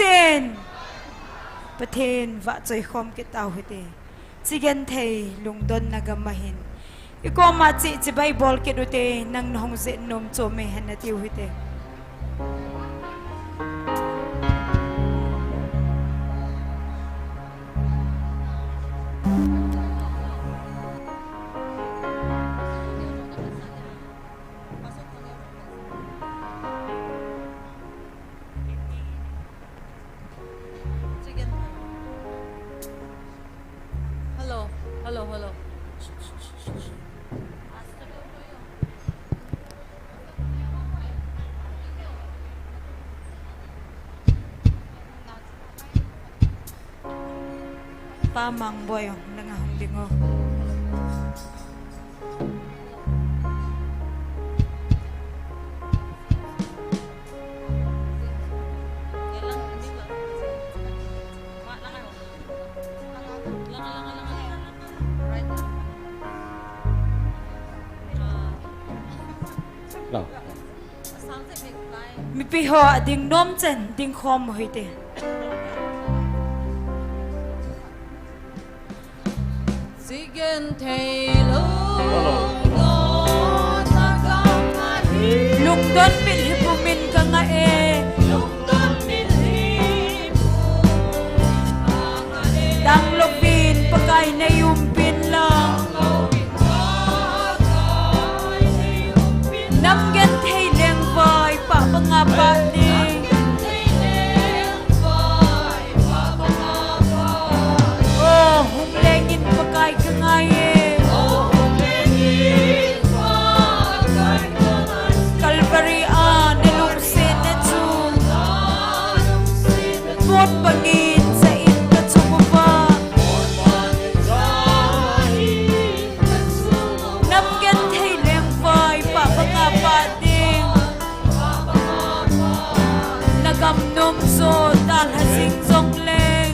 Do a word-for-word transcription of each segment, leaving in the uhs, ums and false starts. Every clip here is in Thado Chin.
Amen. Pathen vahchoi khom kit tau hite. Chi genthei lungdonna gam ahin, i koma chi chibai bol kit ute, nang nahung jeh nom chom e hen nati u hite. Hello, hello, hello. Pa Mangboi, nang ahung ding o. Mipi ho ading nom chen ding khom u hite. Lungdon milhih pumin ka ngah e. Dang louvin Pakai nei umpin lang. Nam genthei lengvai pah banga pah ding. O, hung lengin Pakai ka ngai e. Calvary a na lungsetna chu pon bangin sa in ka chung uva. Nam genthei lengvai pah banga pah ding. Na gam nom jo talha jing jongleng.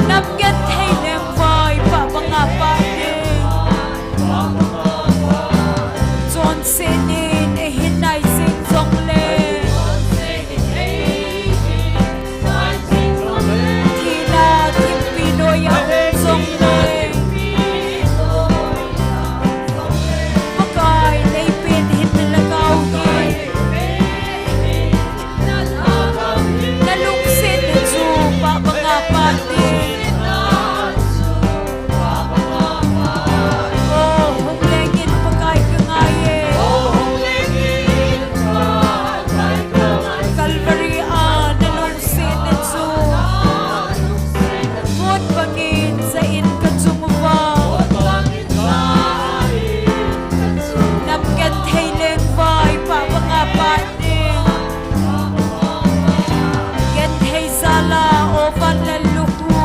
Nam genthei lengvai pah banga pah ding. Chonset in eihin nai jing jongle, thina thimpi noiya um jongle, Pakai neipen hin nalhagao hi. Nalungsetna chu pah banga pah ding. O, hung lengin Pakai ka ngai e. Calvary a nalungsetna chu phon bangin jah in ka chung uva. Nam genthei lengvai pah banga pah ding. Genthei jal a, o van lallukhu.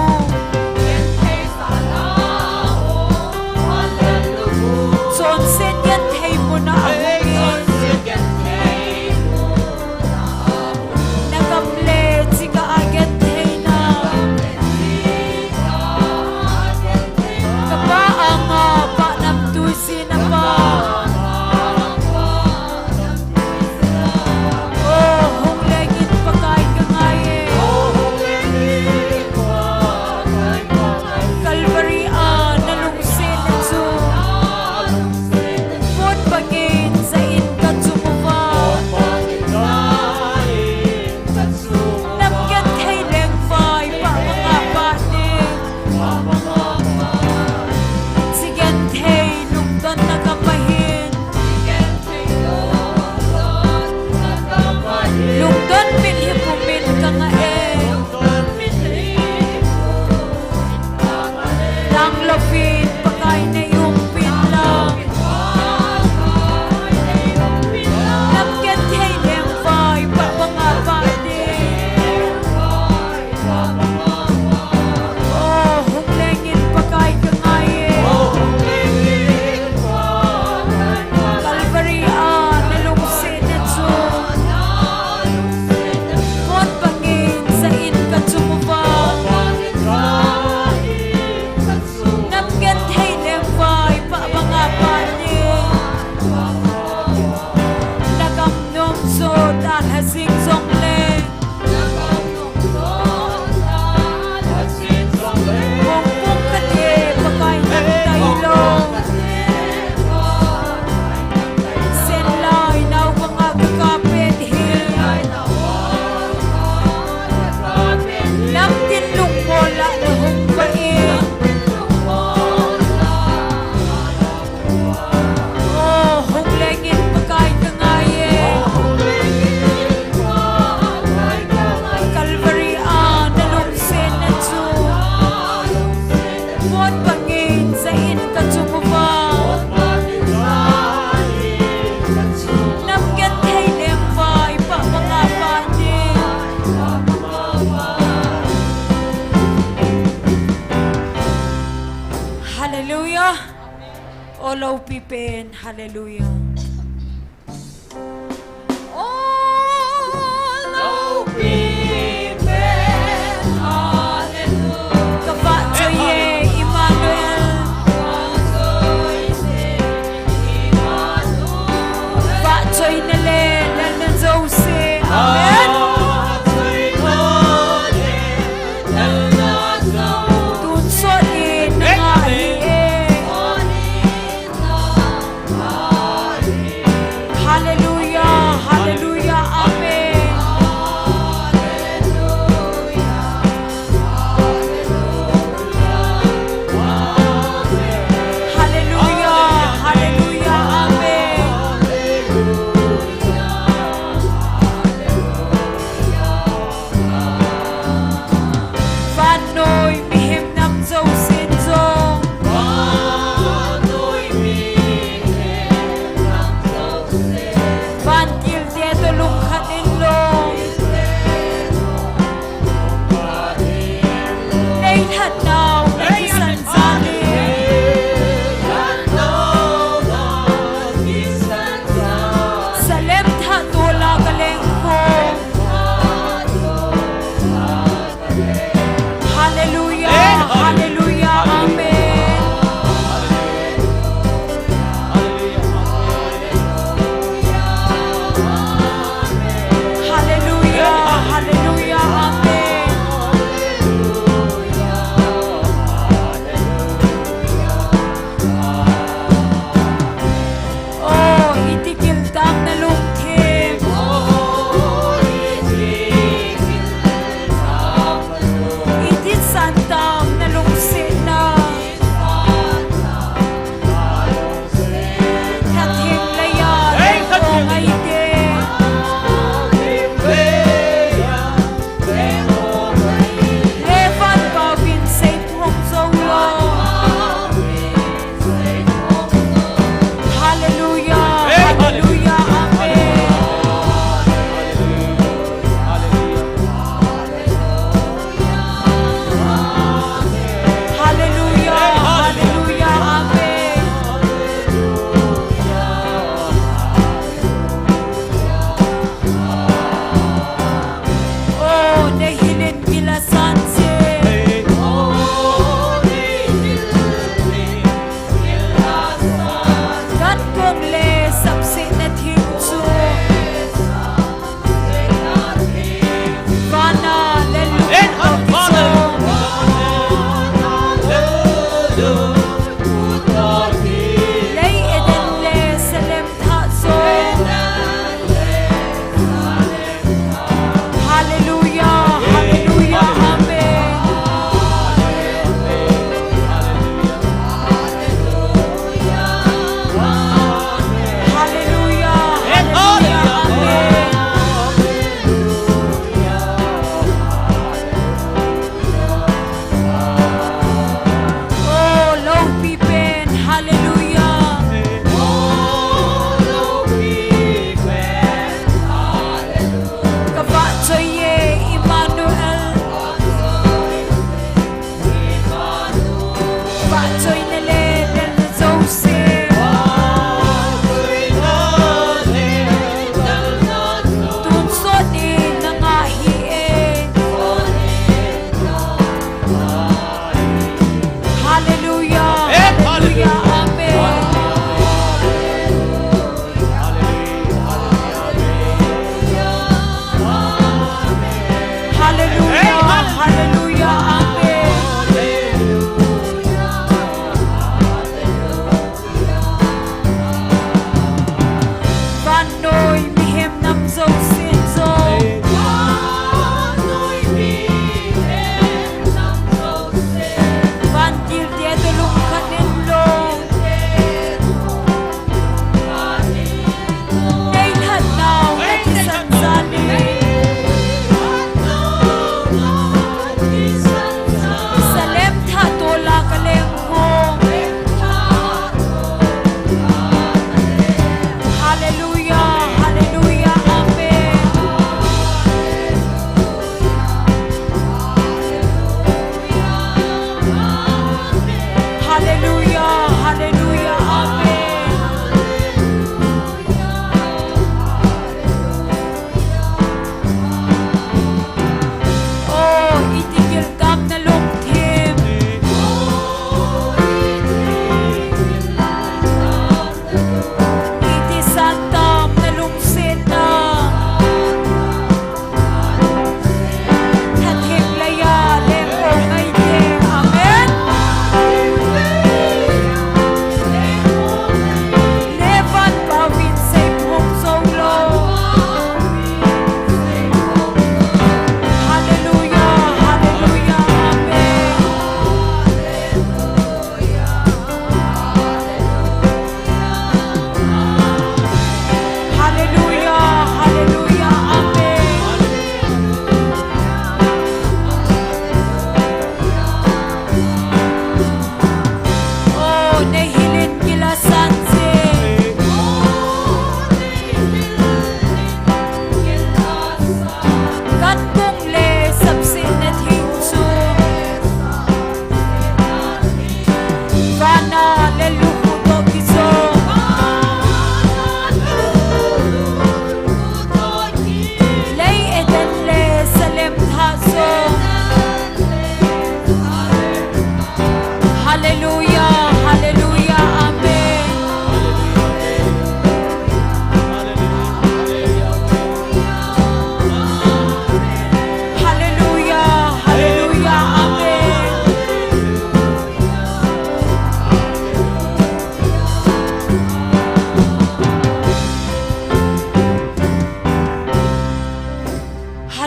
Chonset genthei muna ahung in. Nagam le chingah a gentheina. Kapa anga pah namtui jin apa. O, hung lengin Pakai ka ngai e. Calvary a nalungsetna chu phon bangin jah in ka chung uva. Nam genthei lengvai pah banga pah ding. Chi genthei lungdonna gam ahin. Lungdon mitlhi pumin ka ngah e. Tanglouvin Pakai nei umpin lang. Nam genthei lengvai pah banga pah ding. O, hung lengin Pakai ka ngai e. Calvary a nalungsetna chu phon bangin jah in ka chung uva. Nam genthei lengvai pah banga pah ding. Nagam nom jo dalha jing jongle, pung pung kate Pakai nang tailou. Sen lai nau banga ka kap pet hi. Namtin lungmol a nahung vah in. O, hung lengin Pakai ka ngai e. Calvary a nalungsetna chu phon bangin jah in ka chung uva. Nam genthei lengvai pah banga pah ding. Hallelujah. O loupi pen, hallelujah. O loupi pen, hallelujah. Ka vah choi e, Emmanuel. Vah choina le lalna jouse. Amen. Tun sot in na ngah ahi e.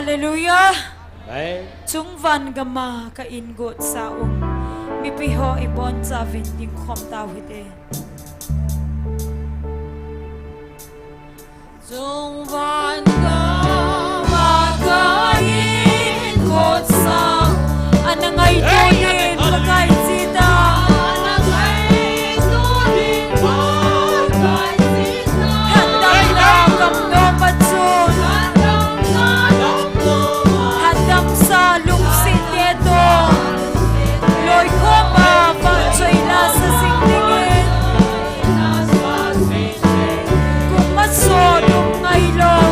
Hallelujah. Amen. Chungvan gama ka ingot sa um mipi ho ibonchauvin dingkhom tau hite. Chungvan gama ka ingot sa, ana ngaito in Pakai chita. Lhatdamna kamdoh pachun, lhatdamsa lungset te toh loikhom a vahchoi la sa jing dingin, kum maso dum ngailou,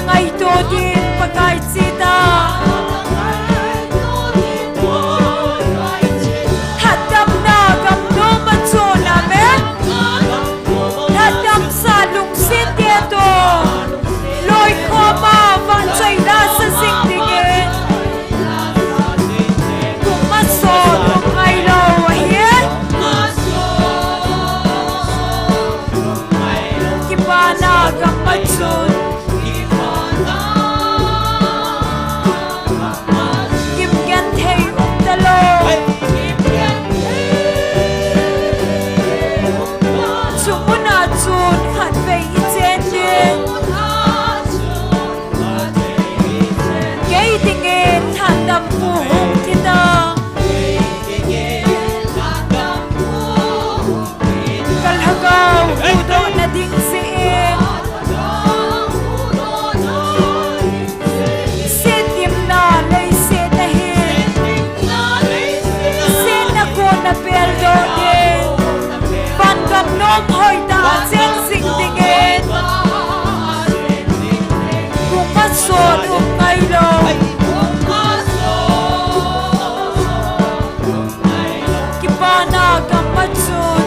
Ngaito ding Pakai chita. Lhatdamna gamnom a chun, amen. Lhatdamsa lungset te toh loikhom a vahchoi lasa jing dingin, kum masot um ngailou ahi. Kipana gam a chun kim genthei um talou. Chu muna chun khatvei i chen ding. Kei dingin lhatdampu hung thi tan. Ka lhagao huhdohna ding jeh in, setthimna leiset a hin setna kona peldoh ding, vangam nom hoitah a cheng jing dingin, kum masot um ngailou. Kipana gam a chun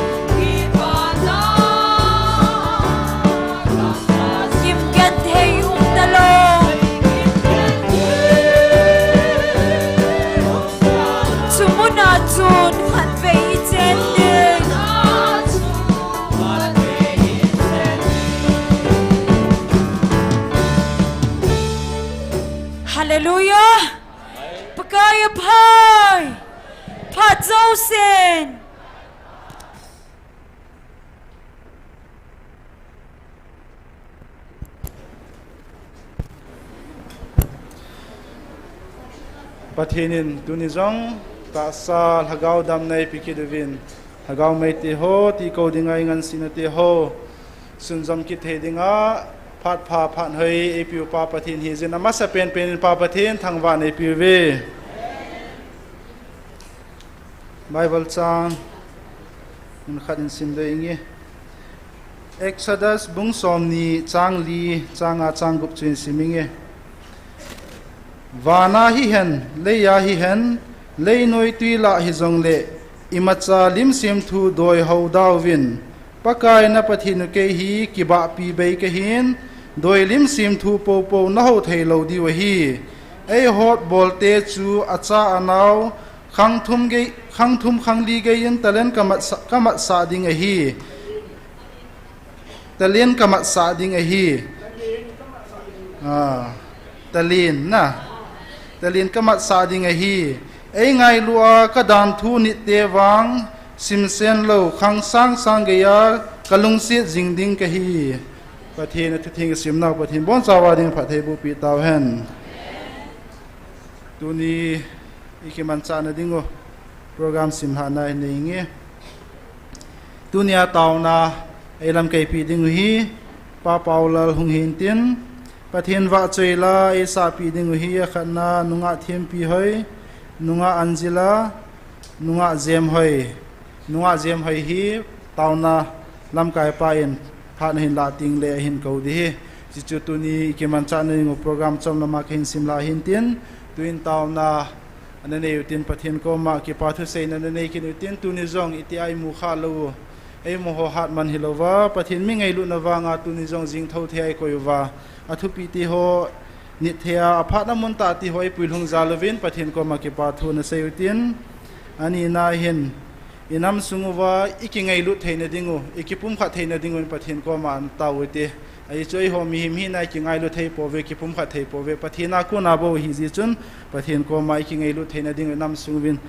kim genthei um talou. Chu muna chun khatvei i chen ding. Hallelujah. Pakai aphai. Phat jousen. Pathen in tuni jong tahsa lhagao damna eipeh kit uvin, lhagao meitei ho tikou dinga, ingansena teho sunjom kit thei dinga phat pha phat hoi eipeh u Pa Pathen hijin, amasapen pen in Pa Pathen thangvah in eipeh uve. Bible chang mun khat in sim dei inge. Exodus bung somni chang li, chang nga, chang gup chu in sim inge. Vana hihen, leiya hihen, leinoi twi lah hijongle, imacha lim semthu doi hou dauvin, Pakai na Pathen u kei hi kibahpi bei kahin, doi lim semthu poupou nahou theilou diu ahi. Eihotbolte chu acha anao, khang thum gei, khang thum khang li geiyin talent kamatsah, kamatsah ding ahi. Talent kamatsah ding ahi. Ah, talent na. Talent kamatsah ding ahi. Eingailu a kadanthu nitte vang simsen lou khang sang sang geiya kalungset jing ding kahi. Pathen athutheng isimnau Pathen bonchauva ding phattheiboh peh tauhen. Tuni ikimanchahna dingu program simlhahna inei inge. Tunia taona eilamkaipeh dingu hi Pa Paulal hung hintin, Pathen vahchoila eisahpeh dingu hi akhatna nungah Thempi hoi, nungah Anjila, nungah Jem hoi. Nungah Jem hoi hi taona lamkaipa in phat ahin lah tengle ahin kou ding hi. Hichu tuni ikimanchahna dingu program chomlama kahin simlha hintin, tuin taona nanei utin Pathen koma kipa thuseina nanei kit utin, tuni jong itia imu khalou u, eimaho hatman hilouva Pathen mi ngailutna vanga tuni jong jingthou thei a ikoi uva, athupeh teho, nit thei a aphatna mun tah teho eipuilhung jal uvin Pathen koma kipa thu nasei utin, anina hin inam sung uva ikingailut theina dingu, ikipumkhat theina dingun Pathen koma natao ute. Ajeh chu eiho mihem hina ikingailut thei pouve, kipumkhat thei pouve, Pathen a kona bou ahijeh chun Pathen koma ikingailut theina dingu inam sung uvin,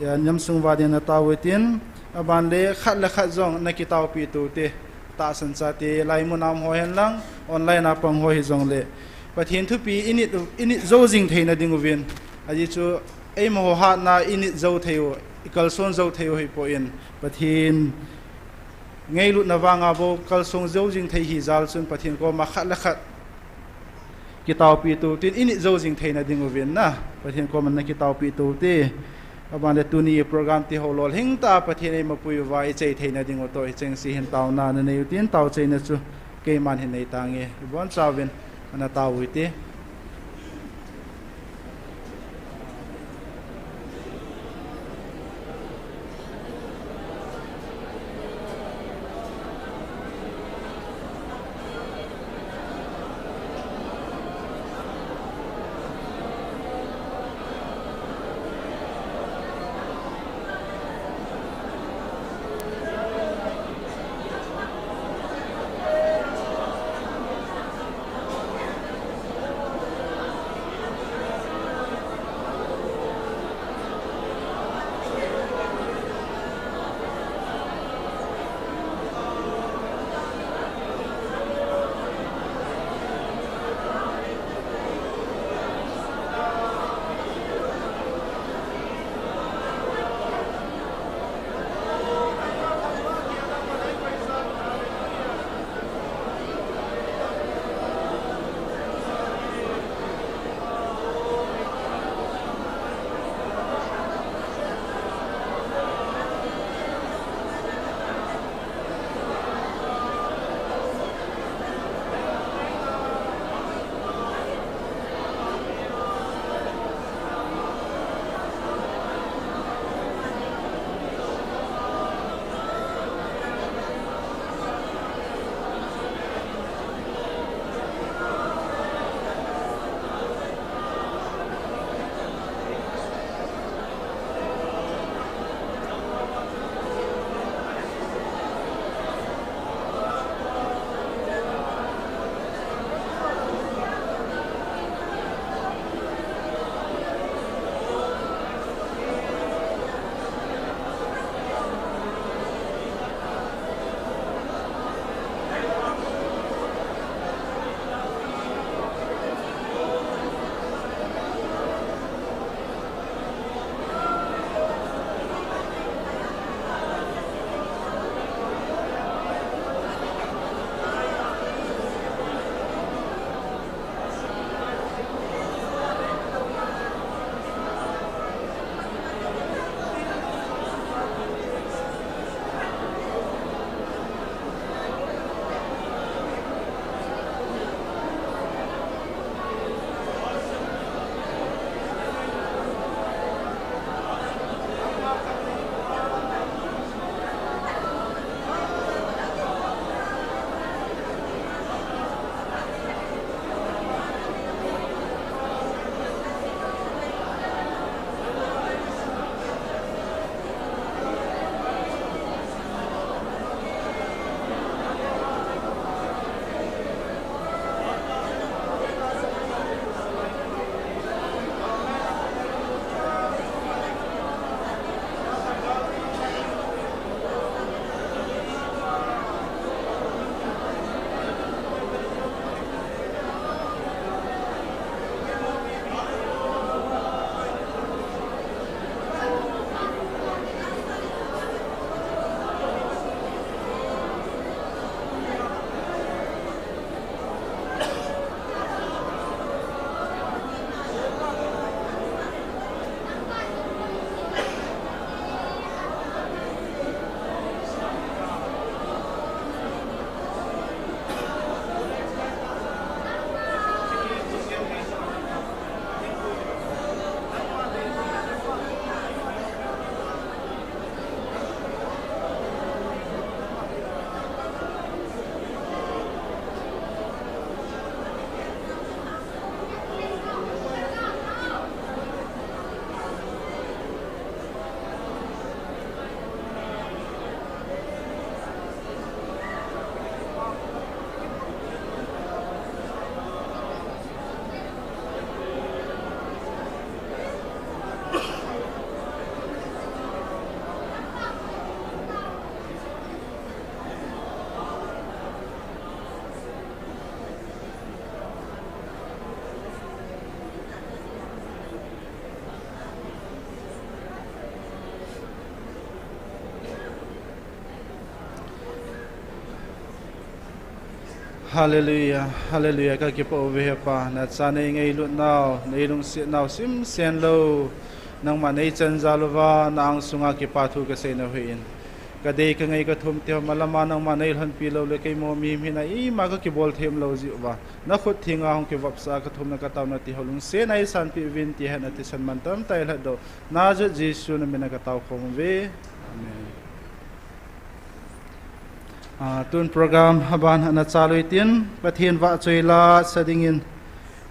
inam sung uva ding natao utin, aban le khat le khat jong nakitaopeh tou ute. Tahsan chate, laimun a um ho henlang online a pang ho hijongle, Pathen thupeh init, init jou jing theina dinguvin, ajeh chu eimaho hatna init jou thei u, ikalson jou thei u hipoi, Pathen ngailutna vanga bou kalsong jou jing thei hijal chun Pathen koma khat le khat kitaopeh tou utin, init jou jing theina dinguvin na Pathen koma nakitaopeh tou ute. Aban le tuni program teho lolhing tah a Pathen eimapui uva ichai theina dingu toh hichengse hin taona nanei utin, taochaina chu keiman hin neitange. Ibonchauvin Ana tao u hite. Hallelujah, hallelujah, kakipah uve Hepa, nacha nei ngailut nau, nei lungset nau simsen lou, nangma nei chan jal uva, na angsunga kipa thu kasei nau ahin. Kadei kangai kathum te ho malama nangma neilhonpi lou le keimo mihem hina ima kakibol them lou jeh uva, nakhut thenga hung kivopsa kathumna kataona te ho lungsetna eisanpeh uvin ti hen, athisan mantam tah a eilhatdoh Nazareth Jesu namina katao khom uve. Amen. Ah, tun program aban ana chalu hitin, Pathen vahchoi la sa dingin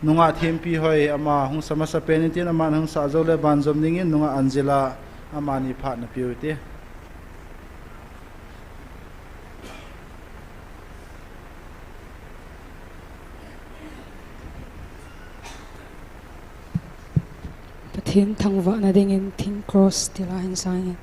nungah Thempi Hoi ama hung sa masapen hitin, aman hung sa jou le banjom dingin nungah Angela amani phat napeh u hite. Pathen thangvahna dingin thing cross tila hin sangin.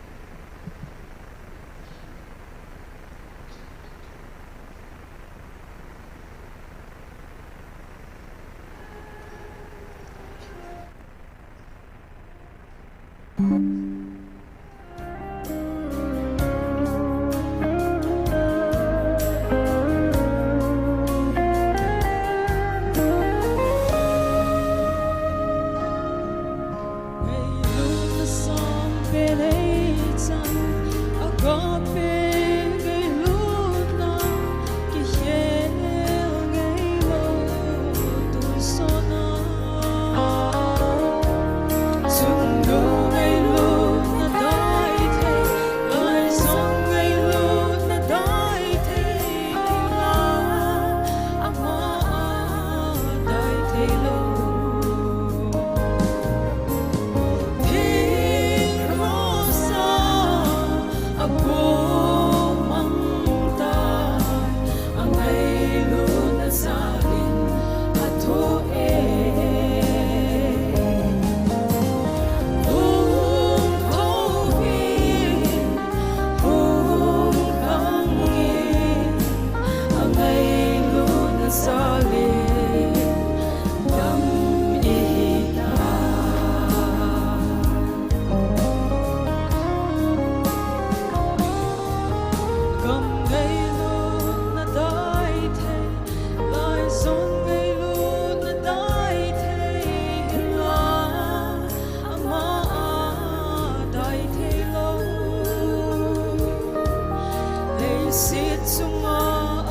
Leiset chunga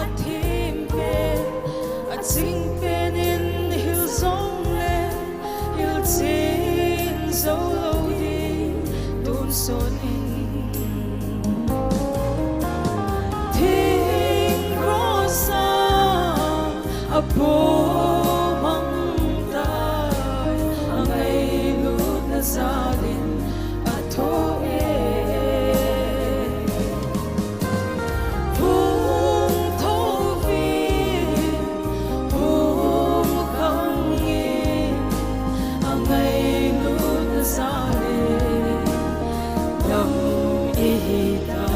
athem pen, aching pen in hil jongle, hilchen jou lou ding tonsot in. Thing cross a apomang tai, angailutna jal in athoh e. Hung thou vin, hung khang in, angailutna jal in dam ihi tai.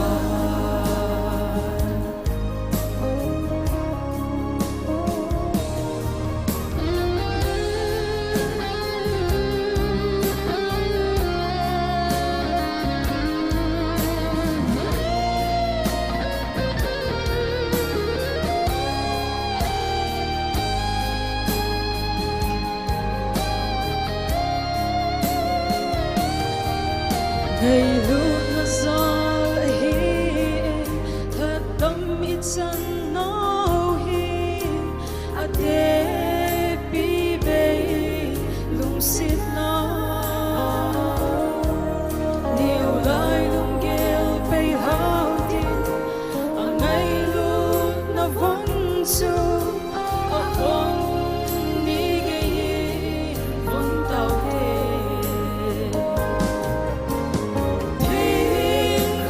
Ngailutna jal ahi e, thatdam ichan nau hi, atepi bei lungsetna. Neo lai lunggel pei hau tin, angailutna von chu, akong ni gei in von tau te. Thing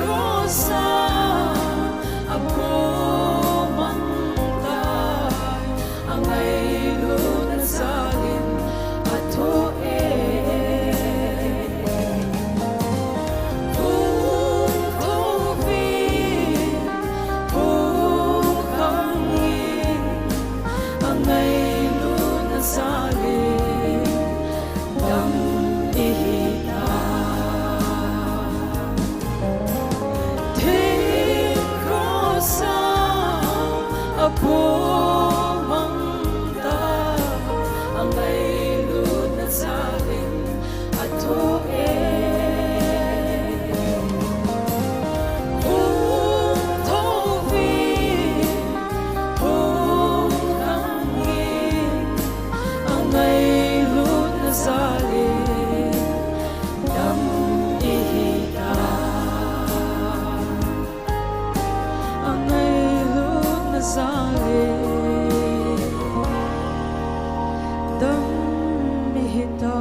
Hita.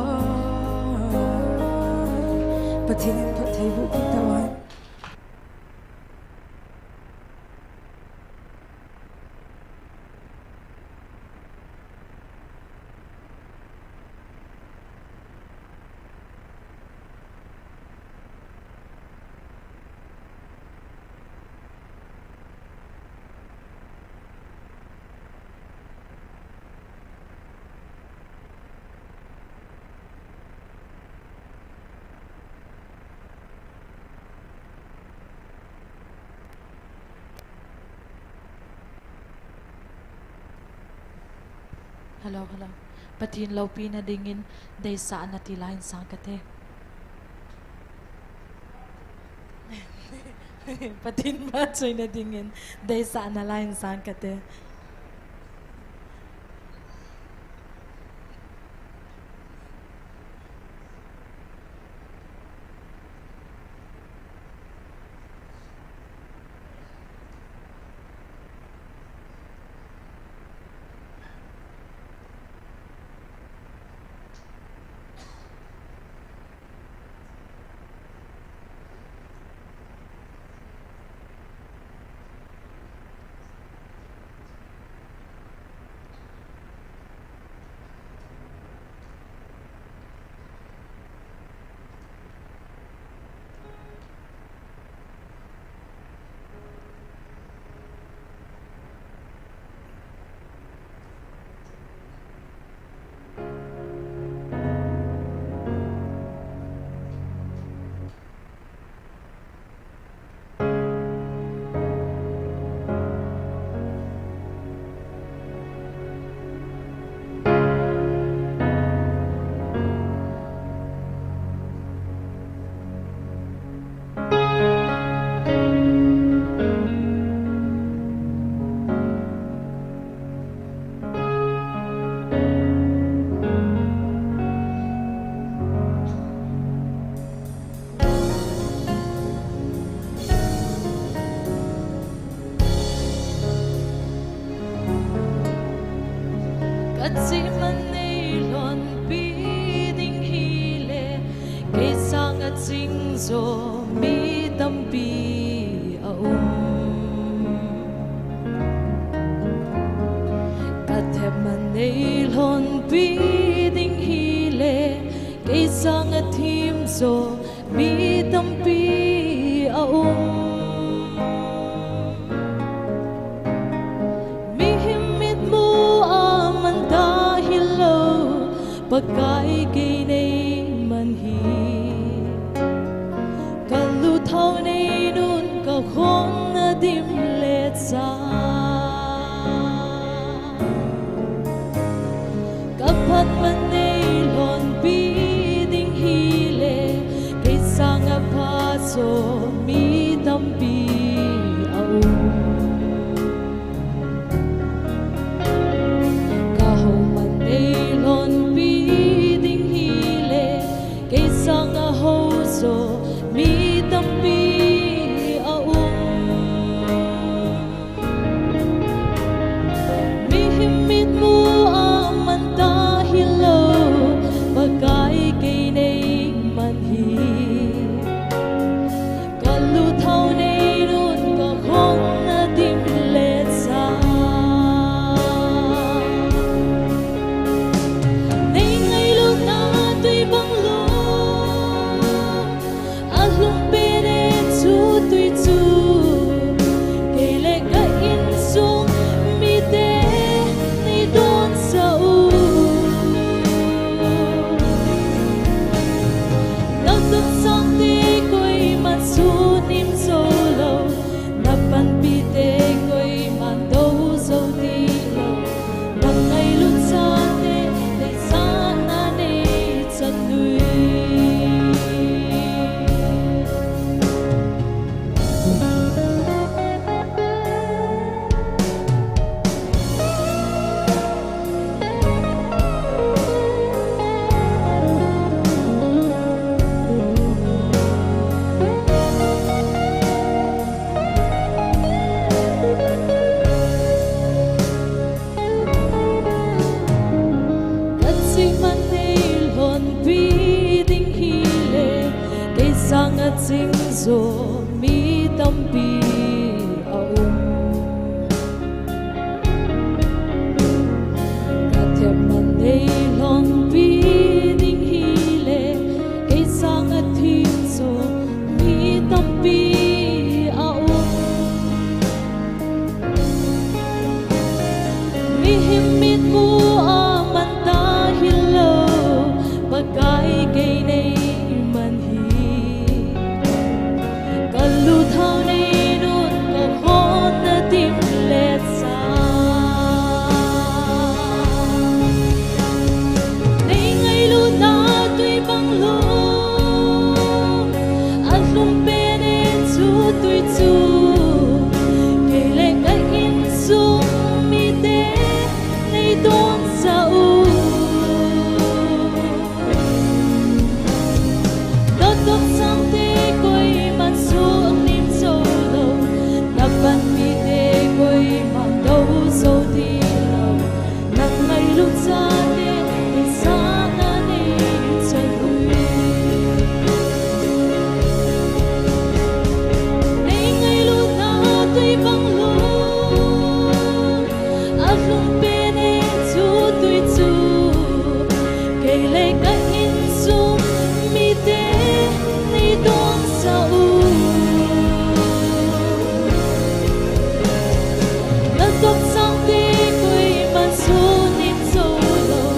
Pathen in phattheiboh peh tauhen. Hello, hello. Pathen loupina dingin deisahna ti la insang kate. Pathen vahchoina dingin deisahna la insang kate. Kachihman nei lhonpi ding hile, kei sanga chingjo mi tampi aum. Kathemman nei lhonpi ding hile, kei sanga themjo mi tampi aum. Mihem mitmu a manta hilou, Pakai kei neiman hi. Kalutthao neinun kakhong nadim le cha. Kaphatman nei lhonpi ding hile, kei sanga phajo mi tampi aum. Kahaoman nei lhonpi ding hile, kei sanga haojo mi tampi aum. Mihem mitmu a manta hilou, Pakai kei neiman hi. Kalutthao neinun kakhong nadim le cha. Nei ngailutna twi bang lou. Alhum pet e chu twi chu, kei le ka insung mite nei donsah u. Na tatsangte koiman sunim jou lou, na panpite koiman do jou tilou. Na ngailut chate deisahna nei chan ui. Kachihman nei Pi ding hile, kei sanga ching jo mi tampi a um. Ka themna nei lhon pi ding hile, kei sanga thim jo mi tampi a um. Mihem mitmu a man ta hilou, Pakai kei nei man hi. Ka luthao nei nun ka khonna ding le sa. Nei ngailutna tui bang lung, a lhum pen e chu tui chu. Kei le ka insung mite nei don sa u. Na topsangte koiman sunim jou lou, na panpite koiman dou jou ding lou. Nang ngailut chate, kei sanga nei chan u. Nei ngailutna tui bang lung, a lhum pen e chu tui chu. Kei le ka insung mite nei don sa u. Na topsangte koiman sunim jou lou,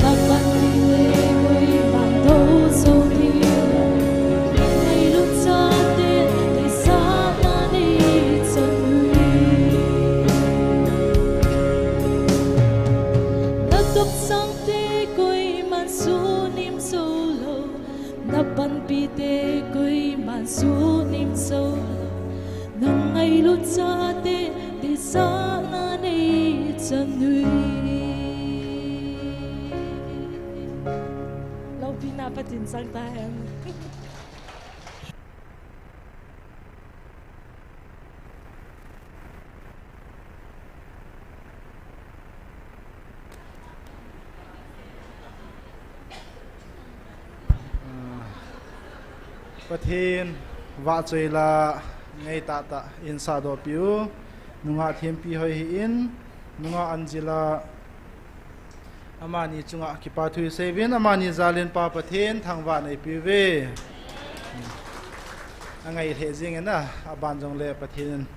na panpite koiman dou jou ding lou. Nang ngailut chate, kei sanga nei chan u. Na topsangte koiman sunim jou lou, na panpite koiman sunim jou lou. Nang ngailut chate, kei sanga nei chan u. Loupina Pathen chang tahen. Pathen vahchoi la ngai tahtah in sahdoh piu, nungah thempi hoi hi in, nungah Angela, amani chunga kipa thu isei uvin, amani jalin Pa Pathen thangvah nei piuve. Angai lheh jing in a, aban jongle Pathen in,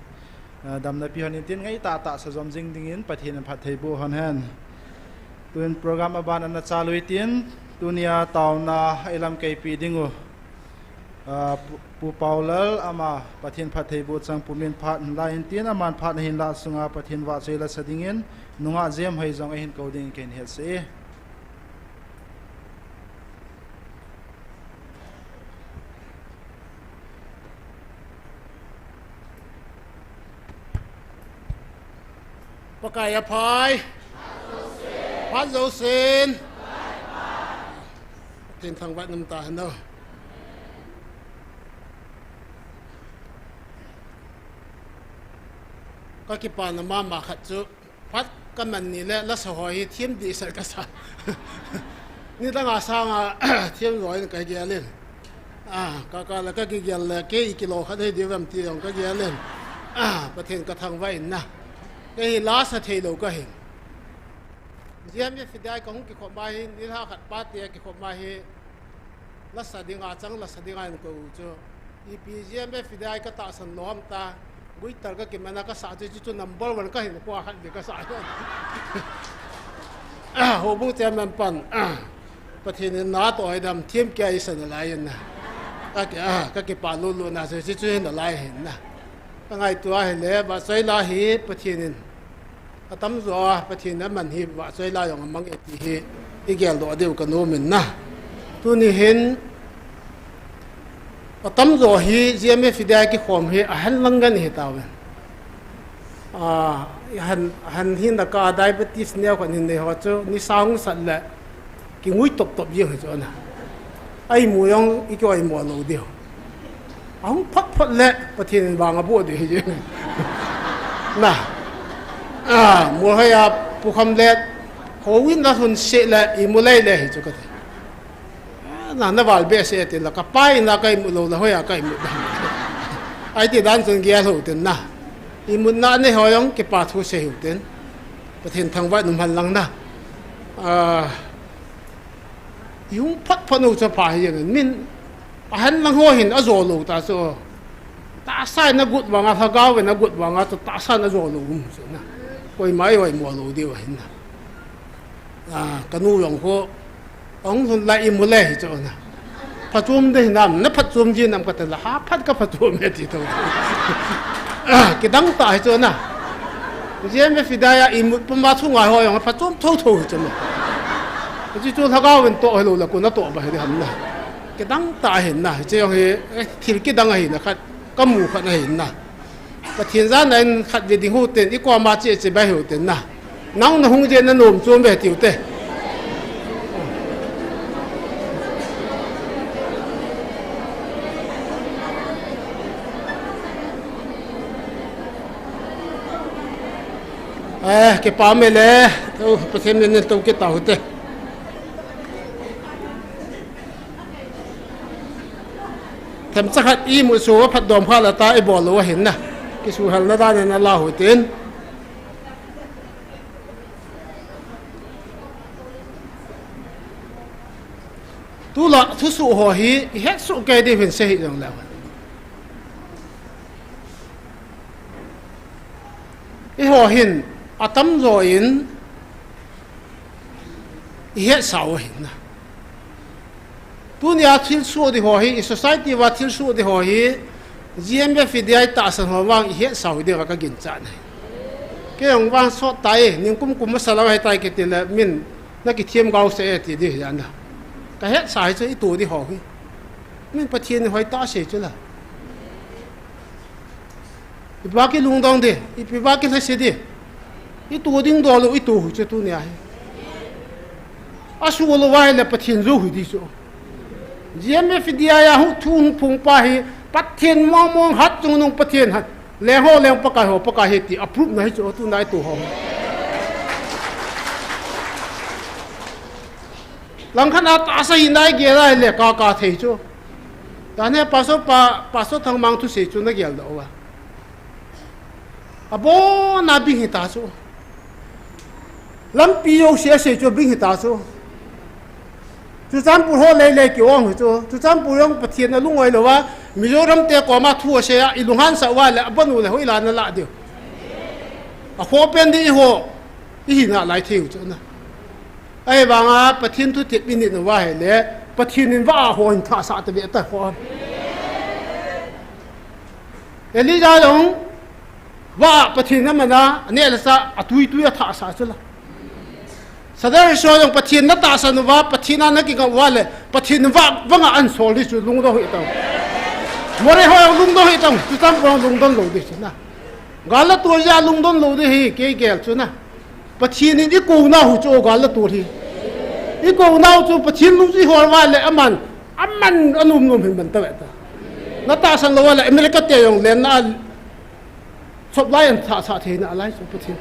ah, damna pi hon in tin ngai tahtah sa jom jing dingin Pathen in phatthei boh hon hen. Tun program aban ana chalu tin, tunia taona ilam keipi ding u. Ah, Pu, Pu Paulal ama Pathen phatthei boh chang pumin phat hin la in tin, aman phat ahin lah sunga Pathen vahchoi la sa dingin, nungah Jem hoi jong ahin kou dingin kei hin hetsah e. Pakai aphai. Phat jousen. Pathen thangvah in um tahen o. Ka kipana mama khat chu. Phat ka man ni le lasa ho hi thiem dehset ka sa. Nidang a sanga thiem lou in ka gel in. Ah, ka, ka la ka kigel le kei kilo khat hei diu vem ti jong ka gel in. Ah, Pathen ka thangvah in na. Kei hi lasa thei lou ka hin. Jem e fidai ka hung kikhop ma hi, nilhah khat pate kikhop ma hi. Lasa dinga chang, lasa dinga in kou chu. Ipi Jem e fidai ka tahsan lou ham ta. Guitar ka kiman a ka sah chu, chu, chu number one ka hin kua khat di ka sah. Ah, houbung chairman pan. Ah, Pathen in na toh hoi dam thiem kia isan alai in na. Ka ki, ah, ka kipa lulu na chu, chu, chu hin alai hin na. Ka ngaito a hile, vahchoi la hi Pathen in. Atamjo a Pathen in aman hi vahchoi la jong amang e ti hi i geldoh diu ka nom in na. Tuni hin atamjo hi Jem e fidai kikhom hi ahen lang ngen hi tauvin. Ah, ahen, ahen hin da ka diabetes neo khat hin nei ho chu nisa hung sat le kingui toptop jeng hi chu ana. Aimu jong i kioi mo lou diu. Ahung phot phot le Pathen in vang aboh diu hi jeng. Na. Ah, mu hoi a pukham le houin la hun se le imu lei le hi chu ka ti. Na, na val behseh e tin la, ka pa in la ka imut lou la, hoiya ka imut dam. Ahi ti dan chun gel hou tin na. Imutna nei ho jong kipa thu sei hou tin. Pathen thangvah in um hen lang na. Ah, i hung phat phat u chu pha hi jeng in min a hen lang ho hin a jo lou ta chu. Tahsa in a gut vang a, lhagao in a gut vang a chu tahsa in a jo lou um chu na. Koima i oimo lou diu ahin na. Ah, ka nu jong khu, ahung lhun lai imu le hi chu na. Phatchom ding hinam, na phatchom ji nam ka ti la, ha phat ka phatchom e ti tho. Ah, kidang tah hi chu na. G M F Idea a imut pum a chu ngai ho jong phatchom tho tho hi chu na. Hichu chu lhagao in toh hi lou la, koi in atoh ba hi ding ham na. Kidang tah ahin na, hichu jong hi, eh, thil kidang ahin na khat, ka mu khat ahin na. Pathen jana in khat ve ding hou ten, i koma che che bai hou ten na. Nang na hung jeh in na nom chom ve tiu te. Eh, kipa me le, to, Pathen min in to kit tau te. Themcha khat imut so, phatdom kha la ta, ibol lou ahin na. Kisuhal na dan in na la hou tin. Tulai thusoh ho hi, i het soh kei diu hin sei hi jong le. Eiho hin, atam jo in, i het sau ahin na. Tunia thilsoh ding ho hi, i society uva thilsoh ding ho hi, G M F Idea a tahsan ho vang i het sau hi diu va ka ginchat na hi. Kei jong vang sot tai, ningkum kum masa lou ahi tai kiti le min na kithem gao se e ti diu hi ana. Ka het sa hi chu i to ding ho hi. Min Pathen in hoi ta sei chu la. Ipi va kilungdong ding, ipi va kilhase ding. I to ding dol lou, i to hih chu tunia hi. A su lou va ahile Pathen jou hih ding chu. G M F Idea a hu thu hung phong pa hi, Pathen mong mong hat chungnung Pathen hat. Leng ho leng Pakai ho Pakai ahi ti approve na hi chu tuna i to ho. Langkhat a tahsa hina i gel a ahile ka ka thei chu. Tane pastor pa, Pastor Thangmang thusei chu na gel doh uva. Abon a bing hita chu. Lampi jouse asei chu bing hita chu. Churachandpur ho lei lei ki-ong hi chu. Churachandpur jong Pathen a lung-oi lou a, Mizoram te koma thu asei a, i lunghan sah uva le, abon u le hoilam na lah diu. A khopen ding i ho, i hina lai thei u chu na. Ahivanga Pathen thutep i nit uva ahile, Pathen in vah a ho hin thah sah ta ve ta ho. Elijah jong vah a Pathen in aman a, aneh le chah, atui tui a thah sah chu la. Shadrach, Meshach jong Pathen na tahsan uva, Pathen a na kingap uva le, Pathen in vah vang a ahin sol ding chu lungdong hih tau. Moreh ho jong lungdong hih tau, Churachandpur jong lungdong lou ding chu na. Gal la tol jeh a lungdong lou ding hi, kei gel chu na. Pathen in i kou nau chu gal la tol hi. I kou nau chu Pathen lungset hol uva le aman, aman anom nom hin man ta ve ta. Na tahsan lou uva le America te jong lenna a chop lai ahin thah sah thei nalai chu Pathen.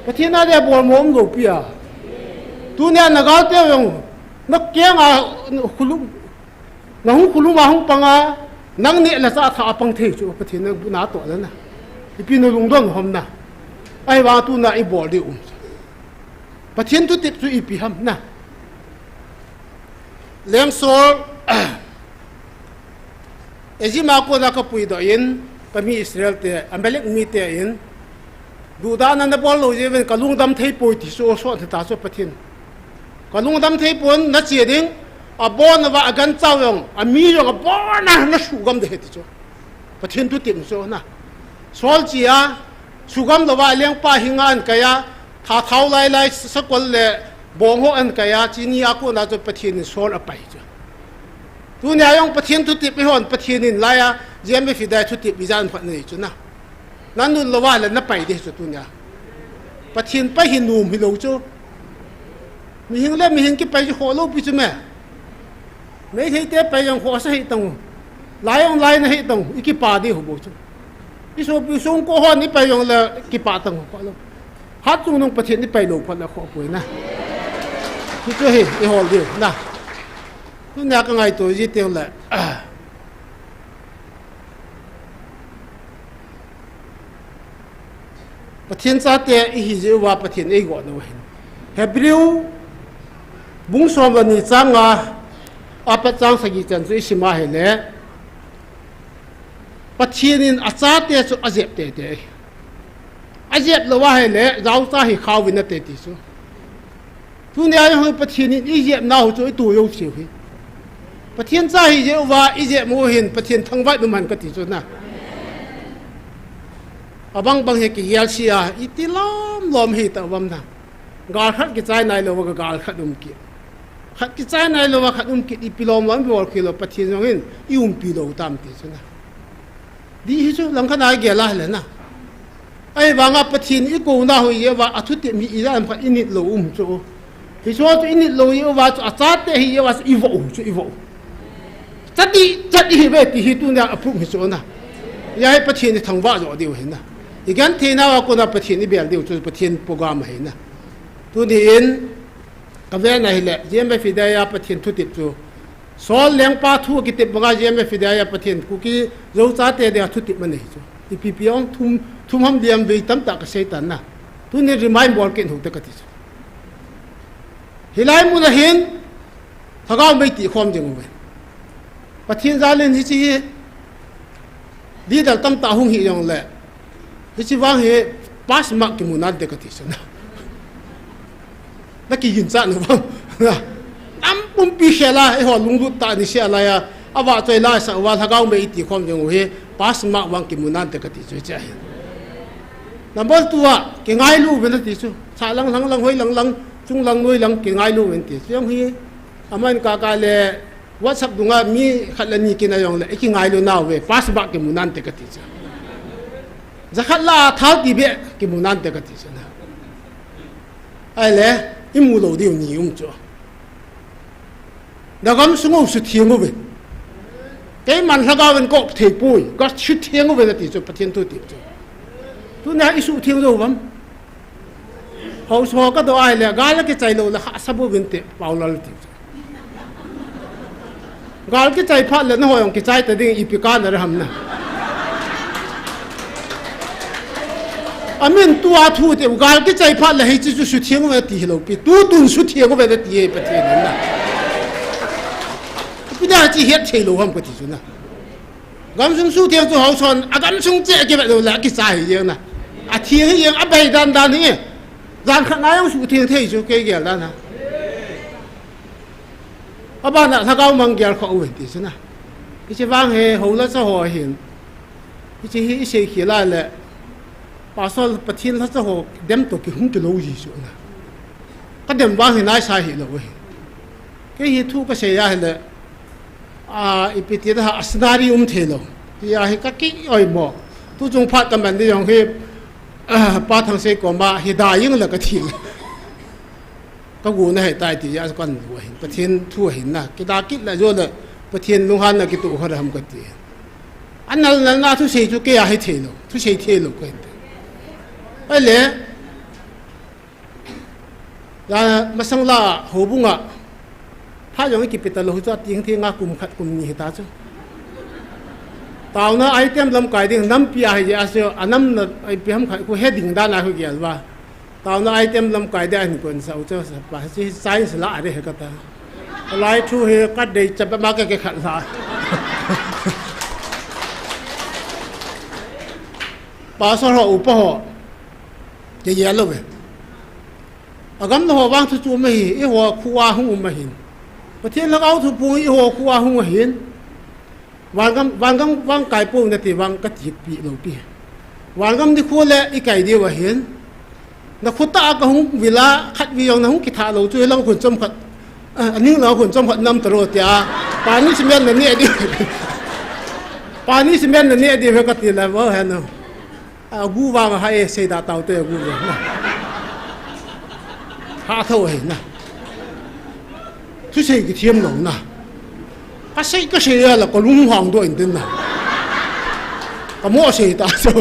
Pathen a dia bol mo um lou pi a. Tunia na gal te jong na keng a khulum Na hung khulum a hung pang a, nang neh le chah thah a pang thei chu Pathen in na toh le na. Ipi na lungdon ham na. Ahivang tuna i bol ding um. Pathen thutep chu ipi ham na. Lengsol, Egypt a kona ka puidoh in, ka mi Israel te, Amalek mite in, duhdahna na bol lou jeh uvin ka lungdam thei poi ti chu, sot hita chu Pathen. Ka lungdam thei pon na che ding, abon uva agancha u jong, ami jong abon a na sugam ding ahi ti chu. Pathen thutep chu na. Saul che a, sugam louva lengpa hinga ahin kai a, thathau lai lai sakol le bong ho ahin kai a, chuni a kona chu Pathen in Saul apai chu. Tunia jong Pathen thutep i hon Pathen in lai a, G M F Idea thutep i jan phat nei chu na. Na nut louva le na pai ding chu tunia. Pathen pai hi nom hilou chu. Mihing le mihing kipai chu khoh lou pi chu me. Meitei te pai jong khoh sa hi tang u. Lai jong lai na hi tang u. I kipa ding u bou chu. I sopi songko hon i pai jong le kipa tang u khoh lou. Hat chungnung Pathen i pai lou phat le khoh poi na. Hichu hi i hol ding u na. Tunia ka ngaito ji teng le, Pathen chate ihi jeh uva Pathen eigoh nau ahin. Hebrew bung som le ni chang nga apat chang sagi chan chu isim a ahile, Pathen in achate chu ajep teitei. Ajep lou ahile, jaocha hi khao vin ate ti chu. Tunia jong hi Pathen in ijep nau chu itu jou chiu hi. Pathen cha hi jeh uva ijep u hin Pathen thangvah in um hen kati chu na. Abang bang hi kigel sia, iti lom lom hi ta uvam na. Gal khat kichai nai lou va gal khat um kit. Khat kichai nai lou va khat um kit, ipi lom lom bol kit lou Pathen jong hin i umpi lou tam ti chu na. Di hi chu langkhat a igel a hile na. Ahivanga Pathen i kou na hoi jeh uva, athutep hi ijat ham khat i nit lou um chu. Hichu chu i nit lou jeh uva chu, achate hi jeh uva chu i vo u chu, i vo u. Chati, chati hi ve ti hi tunia apum hi chu na. Hia hi Pathen i thangvah jo diu hi na. I genthei nau a kona Pathen i bel diu chu Pathen program ahi na. Tuni in, ka ven ahile, G M F India a Pathen thutep chu. Sol lengpa thu kitep banga G M F India a Pathen Kuki Zo chate dia thutep anei chu. Ipi pi ong thum, thum ham diam vei tamtah ka sei tan na. Tunin remind bol kit hou te kati chu. Hilai mun a hin, Lhagao mei ti khom ding uve. Pathen jal in hiche hi, leader tamtah hung hi jong le, hiche vang hi pass mark kimu nante kati chu na. Na kiginchat u vang. Tam pumpi khel a, eiho lunglut tah ni sia lai a, avahchoi laisah uva Lhagao mei iti khom ding u hi, pass mark vang kimu nante kati chu hiche ahi. Number two a, kingailu uvin ati chu. Sahlang, lhanglang, hoilang lang, chunglang, noilang, kingailu uvin ti chu. Jong hi, aman kaka le, WhatsApp dunga mi khat le ni kina jong le, ikingailu nauve, pass mark kimu nante kati chu. Jakhat la thal ti beh kimu nante kati chu na. Ahile, imu lou diu ni um chu. Na gamsung u sutheng uve. Keiman Lhagao in ka op thei poi, ka sutheng uve nati chu, Pathen thutep chu. Tunia i sutheng jou uvam. Haosa ho ka doh ahile, gal akichai lou le hahsa bouvin te, Paulal ti chu. Gal kichai phat le nangho jong kichai ta ding ipi kana ra ham na. Amin tua thu te, gal kichai phat le hiche chu sutheng uve ti hilou pi. Tutun sutheng uve nati e Pathen in na. Ipi dia hiche het thei lou ham kati chu na. Gamsung sutheng chu haosa hon, agamsung cheh kivet lou le akichai hi jeng na. Atheng hi jeng, abai dan dan hi. Jan khat na jong sutheng thei chu kei gel dan a. Abana Lhagao mang gel kha uve ti chu na. Hiche vang hi hou lhacha ho hin. Hiche hi i seikhel a le. Pastor Pathen lhacha ho dem toh kihung kilou ji chu na. Ka dem vang hi naisa hilou hi. Kei hi thu ka sei a hile. A, ipi ti da ha, a scenario um thei lou. Tia hi ka ki oimo. Tu chung phat ka man di jong hi, a, Pa Thangsei koma hi da jing le ka thil. Ka gu na he tai ti ja kan lu hin. Pathen thu hin na. Ki da kit la jo le. Pathen lunghan na kitu kha ham ka ti. Anal nal na thusei chu kei a hi thei lou. Thusei thei lou ka hin. Ahile, la, masang la, houbung a. Phat jong i kipe talou chu ating theng a kum khat kum ni hita chu. Taona item lamkai ding nampi a hi a chu, anam na ipi ham khat khu he ding dan a khu gel uva. Taona item lamkai ding a hin kon sa u chu, sa pa, hiche science la a re he kata. Lai thu hi ka dei chapa ma ka ke khat la. Pastor ho, upa ho. Kei gel lou ve. Agam na ho vang thu chu um ahi, eiho khu a hung um ahin. Pathen Lhagao thu pung eiho khu a hung ahin. Vangam, vangam vang kai pou nati vang ka ti pi lou pi. Vangam nikho le i kai diu ahin. Na khu ta ka hung vil a, khat vi jong na hung kitha lou chu, lang khun chom khat. A, aning lang khun chom khat nam taro tia. Pani cement na ne diu. Pani cement na ne diu ka ti la vo he no. Agu vang a ha e, sei da tau te agu vang. Ha tho he na. Thusei kithem lou na. Ka sei, ka sei a la ka lung hang doh in tin na. Ka mo sei ta so.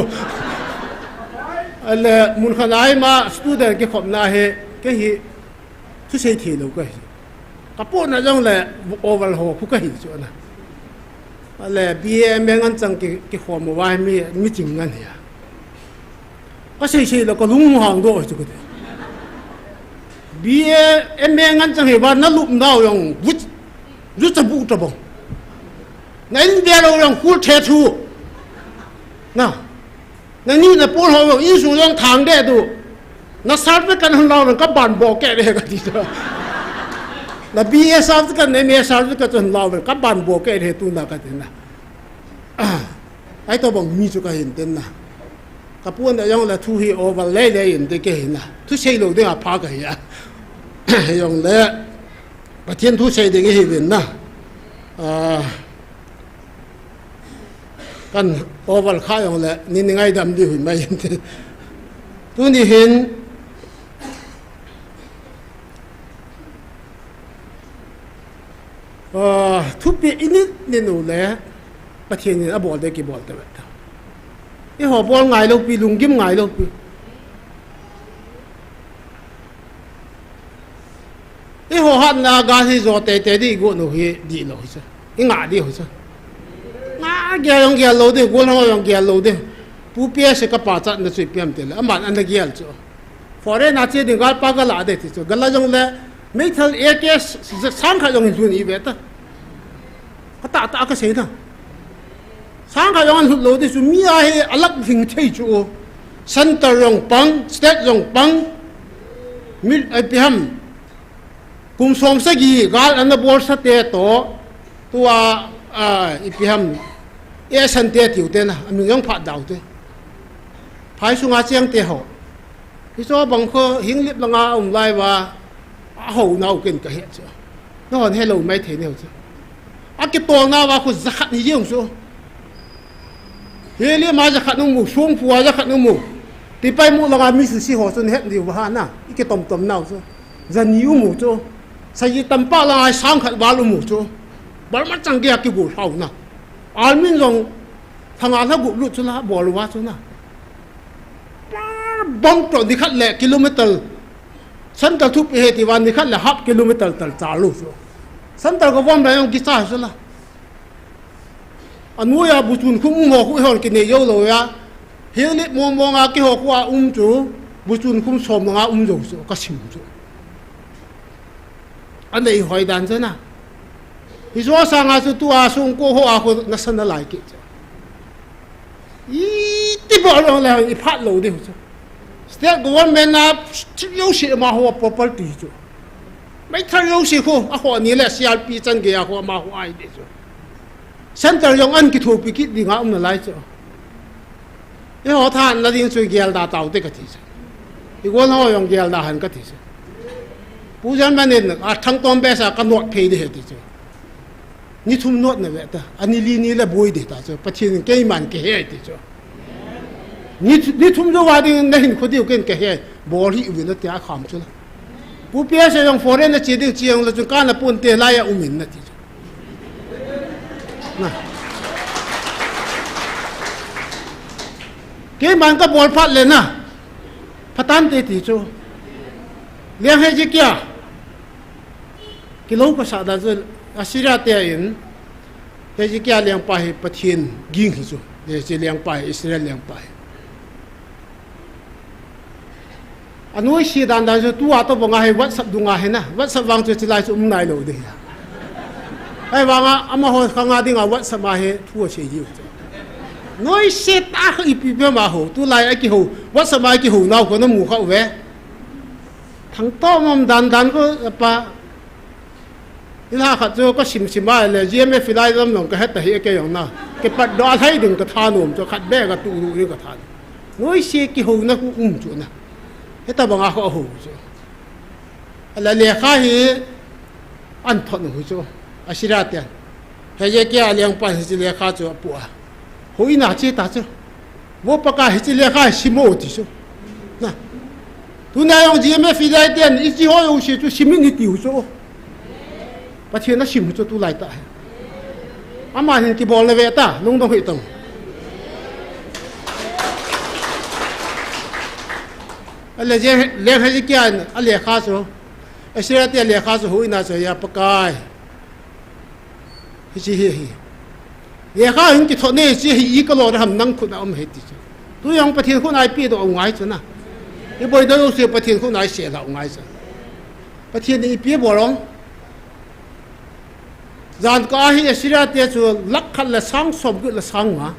Ale mun khat a ima student kikhopna hi, kei hi thusei thei lou ka hi. Ka pon a jong le oval ho khu ka hi chu na. Ale B A M A ngan chang ki, ki khom vai mi, mi ching ngan hi a. Ka sei sei lo ka lung hang do chu ka te. B A M A ngan chang hi ba na lup nau jong vut, vut cha bu ta bong. Na in bia lo jong kul the thu. Na. Nangni na pon ho jong insung jong thang de tu. Na sar ve kan hon lau jong ka ban bo ke de ka ti ta. Na B A sar ve kan M A sar ve kan hon lau jong ka ban bo ke de tu na ka ti na. Ai to bang mi chu ka hin ten na. Ka pon a jong le thu hi over le le in te ke hin na. Thu sei lo de a pha ka hi a. Jong le. Pathian thu sei ding hi vin na. Ah, kan oval kha jong le, ni ni ngaidam di hui mai. Tuni hin, ah, thupi init ni nu le, Pathian in abol de kibol te vet ta. Eiho bol ngai lo pi, lunggim ngai lo pi. Eiho hatna gal hi jo teitei di got u hi di lo hi sa. I ngah di ho sa. Ngah gel jong gel lo di, gol ho jong gel lo di. Pu P S ka pachatna chu ipi ham ti le. Aman ana gel chu. Foreign a che ding gal pa gal a de ti chu. Gal a jong le meithal A K sang khat jong hin lhun i ve ta. Ka tah tah ka sei na. Sang khat jong an lhut lo ti chu mi a hi a lak hing thei chu. Center jong pang, state jong pang. Mi, ipi ham. Kum som sagi gal ana bol sa te to. Tua, ah, ipi ham. E san te tiu te na. A min jong phat dau te. Phai sunga cheng te ho. Hi chu bang kho Henglep langa um lai va, a ho nau ken ka he chu. Na hon he lo mai thei neu chu. A kitol na va kho jakhat ni jeng chu. Henglep ma jakhat nu mu, Songphu a jakhat nu mu. Tipaimukh langa mi su si ho chu het ni va ha na. I kitom tom nau chu. Jani u mu chu. Saji tampa langa sang khat val u mu chu. Bal ma chang ge a kigol hau na. Almin jong thanga la gup lut chu la bol va chu na. Bang to ni khat le kilometer. Center thupi he ti van ni khat le half kilometer tal cha lu chu. Center ko vom la jong ki cha chu la. Anu ya bu chun khum um ho khu hon ki nei yo lo ya. Henglep mong mong a ki ho khu a um chu. Bu chun khum som nga um jo chu ka sim chu. Anei hoi dan chu na. Hi jo sanga chu tua sung ko ho a khu na san na lai ki chu. I ti bo lo la i phat lo de chu. State government na thil jouse amaho property chu. Meithal jouse khu, a ho ni le C R P chan gei a khu amaho ai de chu. Center jong an kithopi kit dinga um nalai chu. Eiho thanna ding chu gel da tau te ka ti chu. I gol ho jong gel da han ka ti chu. Pu Jan Manin a Thangtom besa ka not phei de he ti chu. Ni thum not na ve ta. Ani li ni le boi de ta chu. Pathian keiman ke he ti chu. Ni, ni thum jo va ding na hin kho diu ken ke he. Bol hi u na tia kham chu la. Pu P S jong foreign na che ding chiang la chun ka na pun te lai a um in na ti chu. Na. Keiman ka bol phat le na. Phatan te ti chu. Liang Hezekiah. Kilo ka sa da chu Assyria te in Hezekiah liangpa hi Pathian ging hi chu. Heze liangpa hi Israel liangpa hi. Anoi si dan dan chu tua to banga hi WhatsApp dunga hi na. WhatsApp vang chu chilai chu um nai lo de. Ai vanga amaho khanga dinga WhatsApp a hi thu a sei diu. Noi se ta kha ipi pe ma ho. Tulai a ki ho. WhatsApp a ki ho nau ko na mu kha ve. Thangtom dan dan ko pa. Ila khat chu ka sim sim a le G M F lai dam nong ka het ta hi ke jong na. Ke pat do a thai ding ka tha nom chu khat be ka tu ru ri ka tha. Noi se ki ho na ku um chu na. Heta banga kho ho chu. Ala lekha hi an thot nu chu. Assyria te. Hezekiah liangpa hi lekha chu apu a. Hoina che ta chu. Vo Pakai hiche lekha hi sim o ti chu. Na. Tuna jong G M F i dai ten i chi ho jouse chu sim in i tiu chu. Pathian a sim chu tulai ta hi. Ama hin kibol na ve ta, lungdong hi tong. Ale je, le Hezekiah in a lekha chu. Assyria te lekha chu huhhingna chu ahi, Pakai. Hiche hi, hi. Lekha hin kithot nei chu hi, i kalo ra ham nang khut a um hi ti chu. Tu jong Pathen khut a i pedoh u ngai chu na. I boina jouse Pathen khut a i sel u ngai chu. Pathen in ipi abol ham. Jan kah a hi Assyria te chu lakh khat le sang som get le sang nga.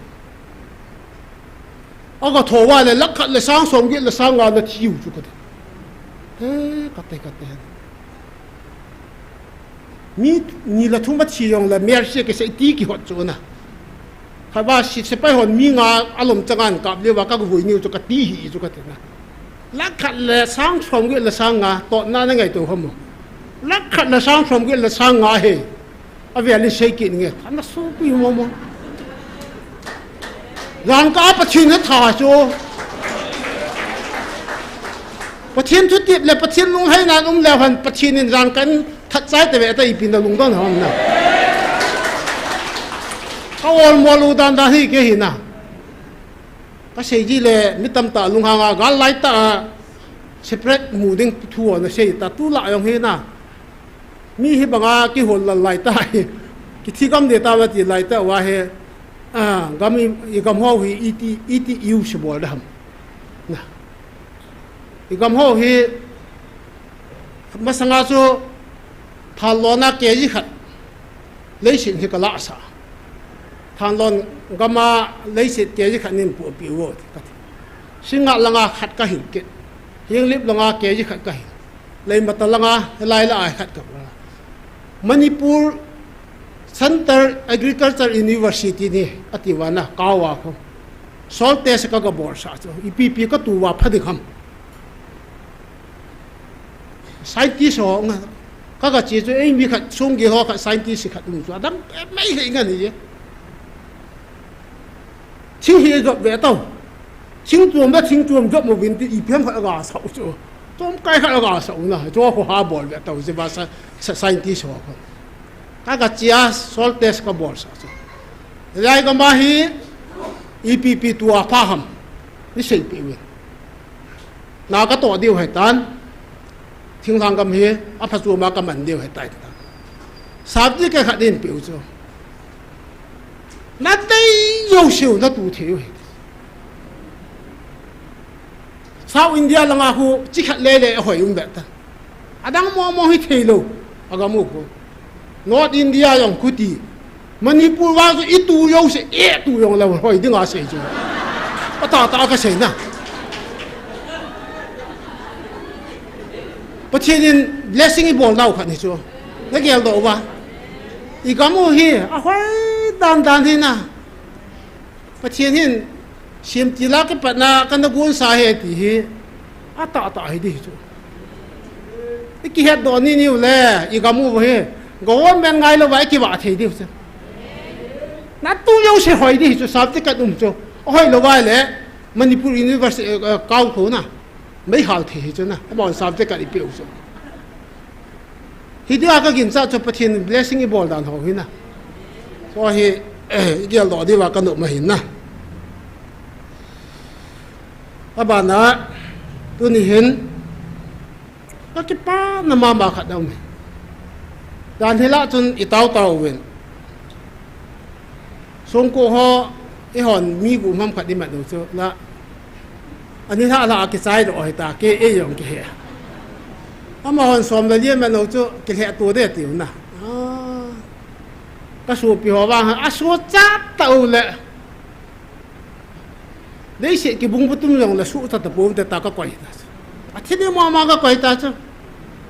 Aga tho uva le lakh khat le sang som get le sang nga ana thi u chu kati. He, kati, kati. Mi ni le thum athi jong le mercy kisei ti kihot chu na. Khat uva si, sepai hon mi nga alom chang a ana kap leuva kagavui niu chu kati hi chu kati na. Lakh khat le sang som get le sang nga, totna na ngaito ham. Lakh khat le sang som get le sang nga hi. Avel in sei kit nge. Ana sopui mo mo. Jan kah a Pathen atha chu. Pathen thutep le Pathen lunglhaina um leu hen Pathen in jan kah in that chai tave ta ipi na lungdon ham na. Ka olmo lu dan dan hi kei hi na. Kasei ji le mi tamtah lunghang a gal lai tah a separate mu ding thu ana sei ta tulai jong hi na. Mi hi banga kihol lal lai ta hi. Kithi gam de ta va ti lai ta uva hi. A, gam i, i gam ho hi iti, iti iu si bol da ham. Na. I gam ho hi masanga chu thanlon a K G khat. Leiset hi ka lahsah. Thanlon gam a leiset K G khat nin pu pi u ti kati. Singngat langa khat ka hil kit. Henglep langa K G khat ka hil. Leimata langa, helai la ai khat ka bol. Manipur Central Agriculture University ni ati uva na, kau a khu. Soil test ka, ka bol sah chu. Ipi pi ka tu uva pha ding ham. Scientist ho nga. Ka, ka che chu, ei mi khat, sung gi ho khat, scientist khat um chu. Adam, eh, mai he ngan hi. Thing hi jop ve tau. Thing tuam da, thing tuam jop mo vin ti ipi ham khat aga sau chu. Tuam kai khat aga sau na. Chu ho ha bol ve tau, je ba sa, sa scientist ho khat. Ka, ka chia soil test ka bol sa chu. Lai ka ma hi ipi pi tua pha ham. Ni sei pe ve. Na ka to diu hai tan. Thinglhang gam hi, apha chu ma ka man diu hai tai ta. Sap di ka khat din piu chu. Na tei yo siu na tu thei u hi. South India langa khu chi khat le le hoi um be ta. Adang mo mo hi thei lo. Aga mu khu. North India jong khuti. Manipur vang chu i tu jouse, i tu jong le hoi dinga sei chu. Ata ta ka sei na. Pathen in blessing i bol nau khat ni chu. Na gel doh uva. I gam u hi, ahoi dan dan hi na. Pathen hin, Semtil a kipatna kana gonsa ahi ti hi, atah tah hi di chu. I kihet doh ni niu le, i gam u hi, government ngai louva i kivah thei diu chu. Na tu jouse hoi di chu, subject khat um chu. Hoi louva le, Manipur University, eh, eh, kau tho na. Mei hal thei hi chu na. Amahon subject khat i piu chu. Hi dia ka ginchat chu Pathen in blessing i bol dan ho hi na. Chu hi, eh, i gel doh diuva ka nom ahi na. Abana, tuni hin, ka kipana mama khat a um hi. Dan hi lah chun i tau tau uvin. Songko ho, eihon mi gup ham khat i mat u chu la. Ani lha lha a kichai doh hita, kei ei jong kihe. Amahon som le li a mat u chu kilheh to de tiu na. Ah. Ka sopi ho vang a so chat tau le. Leiset kibung putum jong le su ta ta pum te ta ka koi ta. A thini mama ka koi ta chu.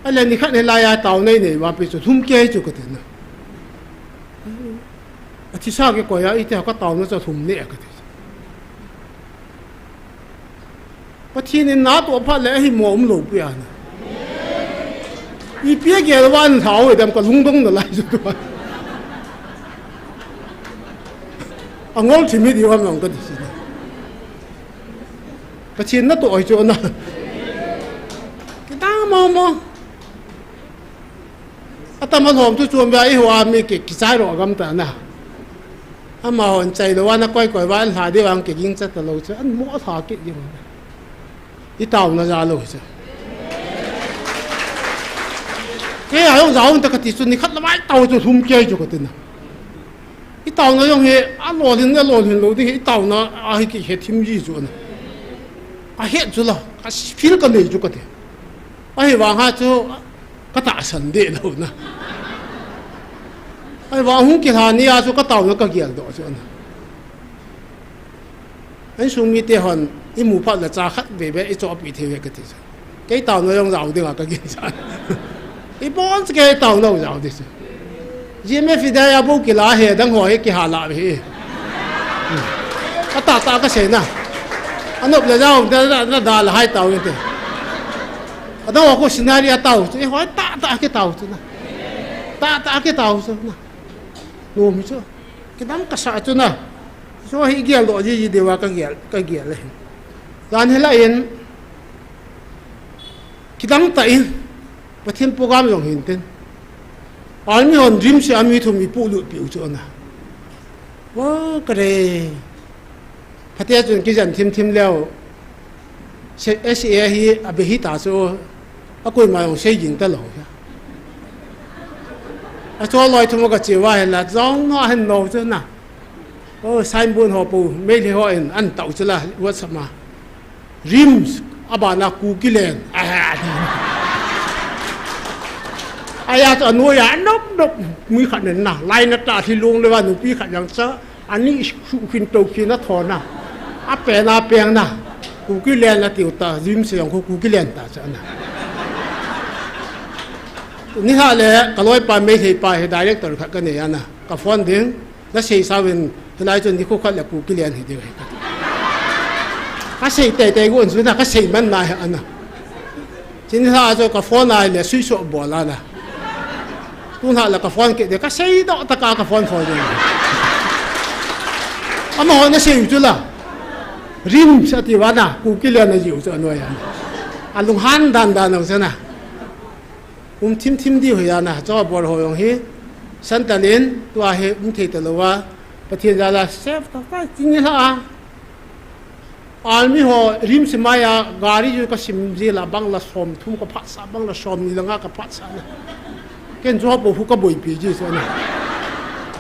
A le ni khat ni lai a tau nei nei va pi chu thum kei chu ka ti na. A thisa kikoi a, iti a ka tauna chu thum ne a ka ti. Pathen in na toh phat le ahi mo um lou pi a na. Ipi a gel van thau dam ka lungdong na lai chu tu. A ngol thim hi di vam long ka ti si na. Pathen na toh hi chu na. Kita mo mo. Atama lhom thu chuam bia i hua mi ki, kichai lo gam ta na. Amahon chai lo ana koi koi va an lha di vang ki ging chat ta lo chu an mo lha ki ging. I tau na ja lo chu. Kei a jong jao inte kati chu, nikhat lamai tao chu lhum kei chu kati na. I taona jong hi, alolhin, alolhin lou ding hi, i taona a hi kihe thim ji chu ana. Ahet chu la, a feel kanei chu kati. Ahivang a chu, katahsan deh lou na. Ahivang hung kilha ni a chu kataona kagel doh chu ana. Insung mite hon, imu phat le cha khat veve, ichohpeh thei uve kati chu. Kei taona jong jao dinga kagingcha. Ibon chu kei taona jao ding chu. GMFDI a bou kila hi, adang ho hi kiha lah uve. Atahtah kasei na. Anop le jao, na, na, nadalhah tao inte. Adang ho khu scenery a tao chu, ihoi tahtah kitao chu na. Tahtah kitao chu na. Nom hi chu. Kidang kasa chu na. Chu hi geldoh jiji diuva kagel, kagel e. Jan hilah in, kidang tah in, Pathen program jong hintin, army hon RIMS a mi thum ipuilut peh u chu ana. Vo kare. Phatea chun kijen thim thim leu. Se-, S A hi abe hita chu, akoima jong sei jing talou. Acholloi thum a kache uva hinla, jong no ahin lou chu na. O, signboard ho po, Meitei hon antao chu la, WhatsApp ma. RIMS, abana Kukiland. Ahi a chu anoiya, anop nop, mi khat nen na, lainat a lhilung leuva, nupi khat jong chu, ani suhkhin toukhin athona. Apen a peng na, Kukiland atiu ta, RIMS jong khu Kukiland ta chu ana. Nilhah le, kaloipa Meitei pa hi director khat kanei ana, kaphone ding. Nasei sauvin, hilai chun nikho khat le Kukiland hi diu ahi. Kasei teitei gon chu na, kasei man na hi ana. Chuni lha chu kaphone a le switch off bol ana. Tun lha le kaphone kit ding, kasei doh tah a kaphone phone ding. Amaho nasei u chu la. RIMS ati uva na, Kukiland ajiu chu anoiya. Alunghan dan dan u chu na. Um thim thim diu hi ana, chu bol ho jong hi. Santalin, tua hi um thei talou a. Pathen jal a save ta ta chini lha a. Army ho RIMS maiya gari ju kasim jil a bangla som thum kaphatsah, bangla som ni langa kaphatsah na. Ken chu bou hu kaboipi ji chu na.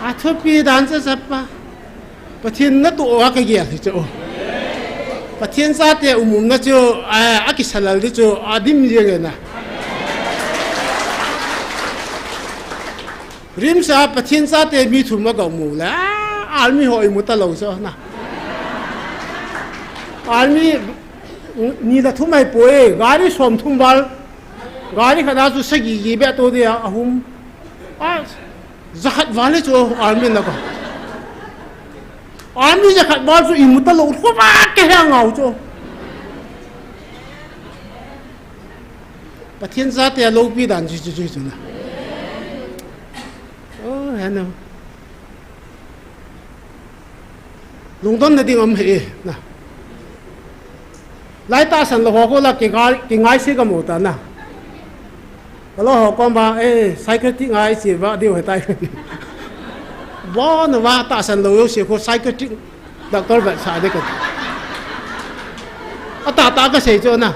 Athupi dan cha cha pa. Pathen natoh a kagel hi chu. Pathen chate umumna chu, a, akisalal di chu, adim jeng e na. RIMS a Pathen chate mi thum a kaum u le, a, army ho imu talou chu na. Army ni le thum ahipoi, gari som thum val, gari khat a chu sagi gi beh to dia ahum. A, jakhat val le chu army na ka. Army jakhat val chu imu talou, kho ba ke he ngau chu. Pathen chate loupi dan chu chu chu chu na. Oh, he na. Lungdon na ding um hi na. Lai tahsan lou ho khu la kingai, kingaise kamu ta na. Ka lou ho kom ba, eh, psychiatric ngai si ba diu he tai. Bon va tahsan lou jouse khu psychiatric doctor vetsah ding kati. Atah tah kasei chu na.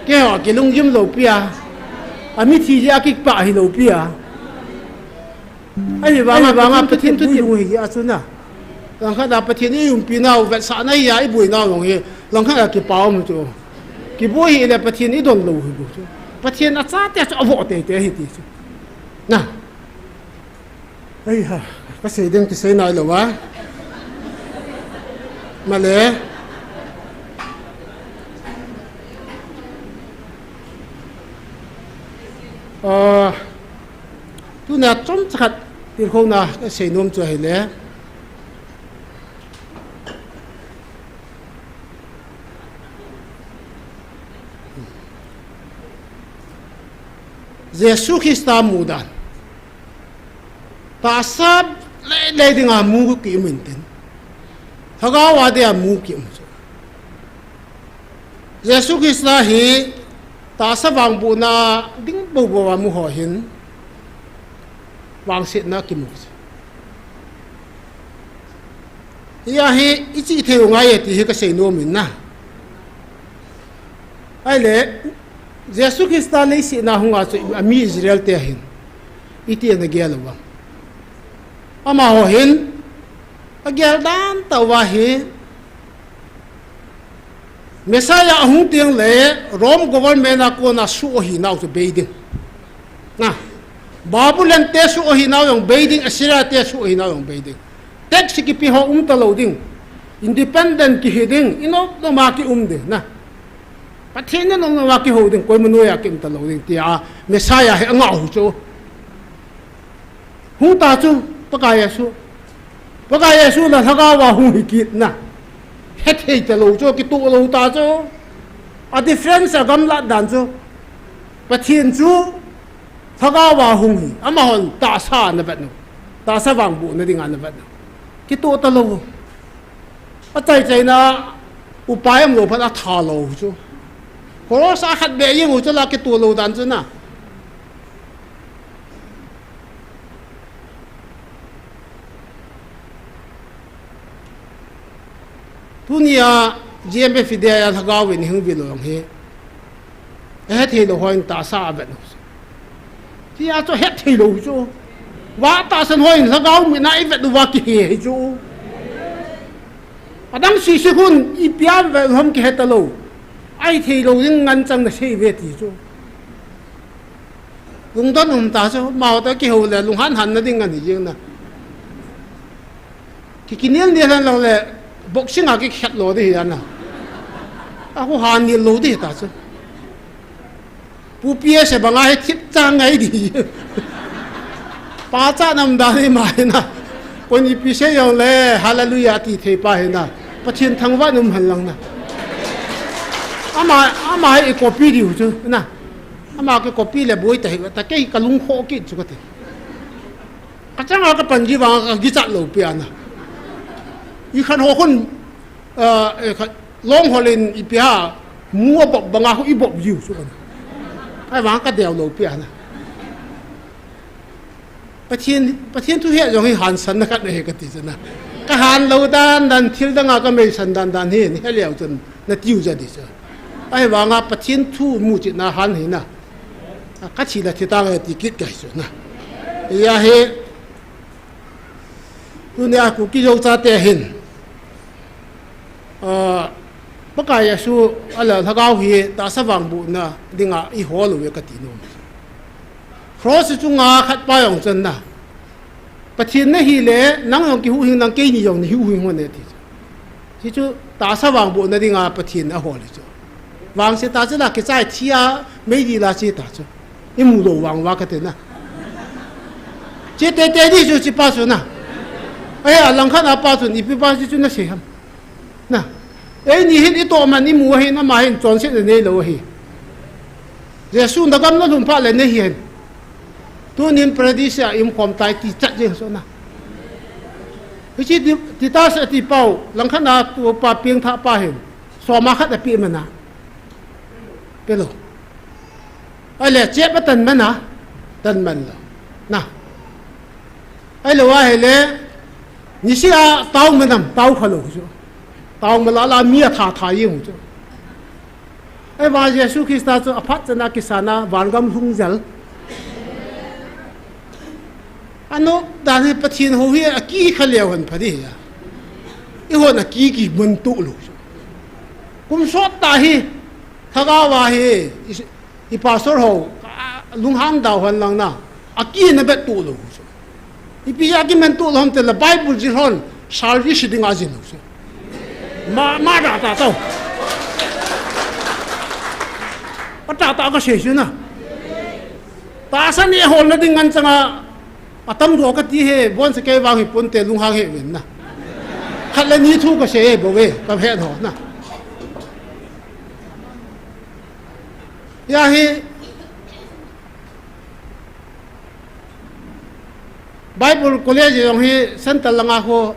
Keiho kilungjim lou pi a. Amithi jeh a kipah hilou pi a. Ahivang a, vang a Pathen thu ti hi a chu na. Langkhat a Pathen iumpi nau, vetsahna hi a iboi nau jong hi. Langkhat a kipa um chu. Kiboi hile Pathen idon lou hi bou chu. Pathen achate chu avoh teitei ahi ti chu. Na. Ai ha, kasei ding kisei nai lou a. Male. Ah, Tuna chomcha khat tilkhouna kasei nom chu ahile, Jesu Christa mudan. Tahsa lei lei dinga mu kium intin. Lhagao a dia mu kium chu. Jesu Christa hi tahsa vangbohna ding boubou a mu ho hin vangsetna kimu. Hia hi ichih thei u ngai e ti hi kasei nom in na. Ahile, Jesu Christa leiset a hunga chu ami Israel te hin iti ana gel uva. Amaho hin agel dan tah uva hi Messiah ahung teng le Rome government a kona soh ahinau chu bei ding. Na, Babylon te soh ahinau jong bei ding, Assyria te soh ahinau jong bei ding. Tax kipe ho um talou ding. Independent kihi ding, inop nop a kium ding. Na, Pathen in inop nop a kihou ding, koima noiya kium talou ding, tia Messiah hi angah u chu. Hung ta chu, Pakai Jesu. Pakai Jesu la lhagao a hung hi kit na. Hethei talou chu, kitoh lou ta chu. A difference a gamlat dan chu. Pathen chu lhagao a hung hi. Amahon tahsa ana vet u. Tahsa vangbohna dinga ana vet u. Kitoh talou. Achai chaina upai umlou phat a thalou chu. Cross a khat beh jeng u chu la kitoh lou dan chu na. Tunia G M F India a lhagao in hung vil u jong hi. Ahethei lou hon tahsa a vet u. Tia chu hethei lou chu. Vah tahsan hon lhagao mit a i vet uva kihe hi chu. Adang sisi khun ipi a vet u ham kihe talou. Ahethei lou ding ngen chang nasei ve ti chu. Lungdon um ta chu, amaho toh kihou le, lunghan han na ding ngen hi jeng na. Ki, kinel nel hen lang le, boxing a kikhet lou ding hi ana. Ahu han nel lou ding ta chu. Pu P S banga hi thip chang ngai ding. Pachat nam dan hi ma hi na. Kon ipi sei jong le, hallelujah ti thei pa hi na. Pathen thangvah in um hen lang na. Ama, ama hi i copy diu chu na. Ama ka copy le boi ta hi, ta kei ka lungkhoh kit chu kati. Ka changa ka pan ji vang ka kichat lou pi ana. I khan ho khun, ah, eh, kha, long hol in ipi ham, mu a bop banga khu i bop jiu chu ana. Ahivang ka deu lou pi ana. Pathen, Pathen thu het jong hi hansanna khat ahi kati chu na. Ka han lou dan dan, thil danga ka meisan dan dan hi, ni he leu chun na tiu ja di chu. Ahivanga Pathen thu mu china han hi na. Ka thi la thi tang e ti kit ka hi chu na. Hia hi, tunia Kuki Zo chate hin. Ah, Pakai Jesu a la lhagao hi tahsa vangbohna dinga i hol uve kati nom. Cross chunga khat pa jong chun na. Pathen nahi le, nang jong kihuhhing nang keini jong nahuhhing hon e ti. Hichu tahsa vangbohna dinga Pathen ahol hi chu. Vangse ta chu la kichai thia meidil a che ta chu. I mu lou vang uva kati na. Che teitei di chu chi pa chu na. Ahia langkhat a pa chun ipi pa chu chu nasei ham. Na. Eini hin i toh man i mu ahin ama hin chonsetna neilou ahi. Jesu na gam na lhun phat le nei hi hen. Tunin Paradise a i um khom tai ti chat jeng chu na. Hiche Ti-, Titus ati pau, langkhat a tu pa pengthah pa hin. Soma khat apeh man a. Pe lou. Ahile, chep atan man a, tan man lou. Na. Ahilou ahile, niseh a tao man am, tao kha lou chu. Tao man la la mi atha tha jeng chu. Ahivang Jesu Christa chu aphat chan a kisan a vangam lhung jel. Anop dan hi Pathen hou hi akikha leu hen pha di hi a. Eihon aki kiman tuh lou chu. Kum sot tah hi, lhagao a hi, i, i pastor ho, a, lunghang dau hen lang na, aki na bet tuh lou chu. Ipi a kiman tuh lou ham tile Bible jil hon, service dinga jil lou chu. Ma, ma da ta tau. A ta ta ka sei chu na. Tahsa ni holna ding ngan changa, atam jo kati hi, bonsa kei vang hi ponte lunghang hi uvin na. Khat le ni thu ka sei bou ve, ka het ho na. Hia hi, Bible College jong hi center langa khu,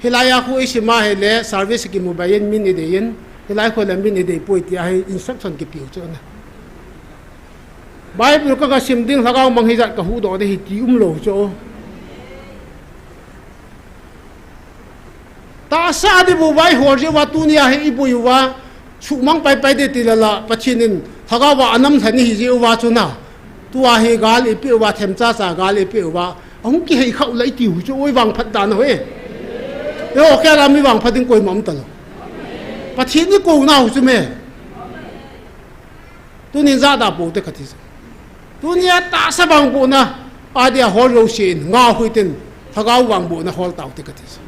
hilai a khu i sim a hile service kimu bai in min i dei in, hilai khu le min i dei poi tia hi instruction kipiu chu na. Bible ka, ka sim ding lhagao mang hijat ka huhdoh ding hi ti umlou chu. Tahsa ding bou vai hol jeh uva tunia hi i boi uva, Sumang paipai ding ti lala, Pathen in lhagao va anam lhan ihi jeh uva chu na. Tua hi gal eipeh uva, themcha cha gal eipeh uva, ahung kihei khah u la iti u chu, oi, vangphat dan u hi. Eiho khel a mi vangphat ding koima um talou. Pathen ikou nau chu me. Tunin jahda pou te kati chu. Tunia tahsa vangbohna, adia hol jouse in, ngah u hitin, lhagao vangbohna hol tau te kati chu.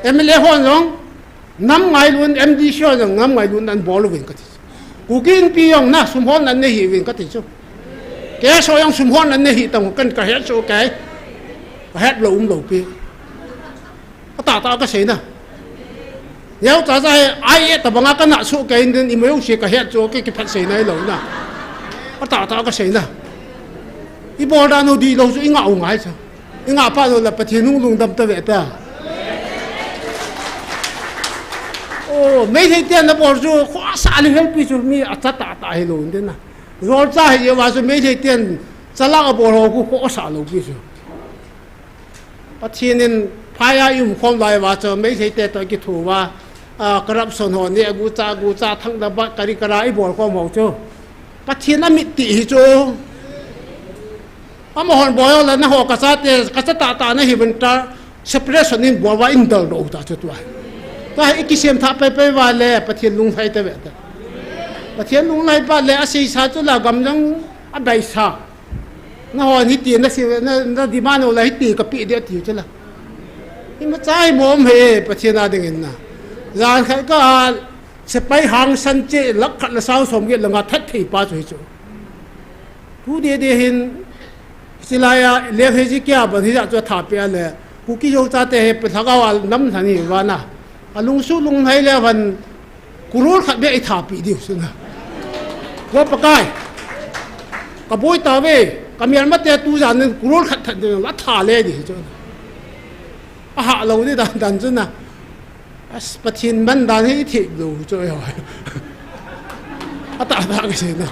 M L A hon jong, nam ngailut in, M D C hon jong, nam ngailut in, an bol uvin kati chu. Kuki Inpi jong na, sum hol nan nei hih uvin kati chu. Kei so jong sum hol nan nei hih tang, kan kahet chu kei. Kahet lou umlou pi. Atahtah kasei na. Neocha cha hi, ai e tabanga kana soh kei in, imajouse kahet chu, kei kiphat sei nailou na. Atahtah kasei na. Ibol dan u dihlou chu, ingah u ngai chu. Ingah phat lou le Pathen hung lungdam ta ve ta. O, Meitei ten nabol chu, khohsah le helpi chu, mi acha tahtah hilou in tin na. Jolcha hi jeh uva chu, Meitei ten chalak abol ho khu khohsah lou pi chu. Pathen in phai a i um khom lai uva chu, Meitei te toh kitho uva, a, corruption ho neh, gucha, gucha, thangna bat, kari kara ibol khom ho chu. Pathen amit ti hi chu. Amahon bol le naho kachate, kacha tahtah nahi uvin ta, separation in bol uva in daldoh u ta chu tua. Tua hi ikisem thah paipai uva le, Pathen lunglhai ta ve ta. Pathen lunglhai phat le, aseisa chu la gam jong abaisa. Nahon hiti, na si, na, na demand u la hiti kapeh ding ati chu la. Imacha hi mong um e, Pathen a dingin na. Jan khat ka, sepai hangsan cheh, lakh khat le sang som get le nga that thei pa chu hi chu. Tu dede hin, hilai a, Leng Hezekiah ban hijat chu atha peh a le, Kuki Zo chate hi, Pathen lhagao a nam lhan hi uva na. Alungsuh lunglhai le van, Crore khat beh itha peh diu chu na. Ko Pakai. Kaboi tauve, kamelmate tu jan in crore khat that ding la tha le di chu. Aha lou di dan dan chu na. As Pathen man dan hi ithei lou chu e ho. Atahtah kasei na.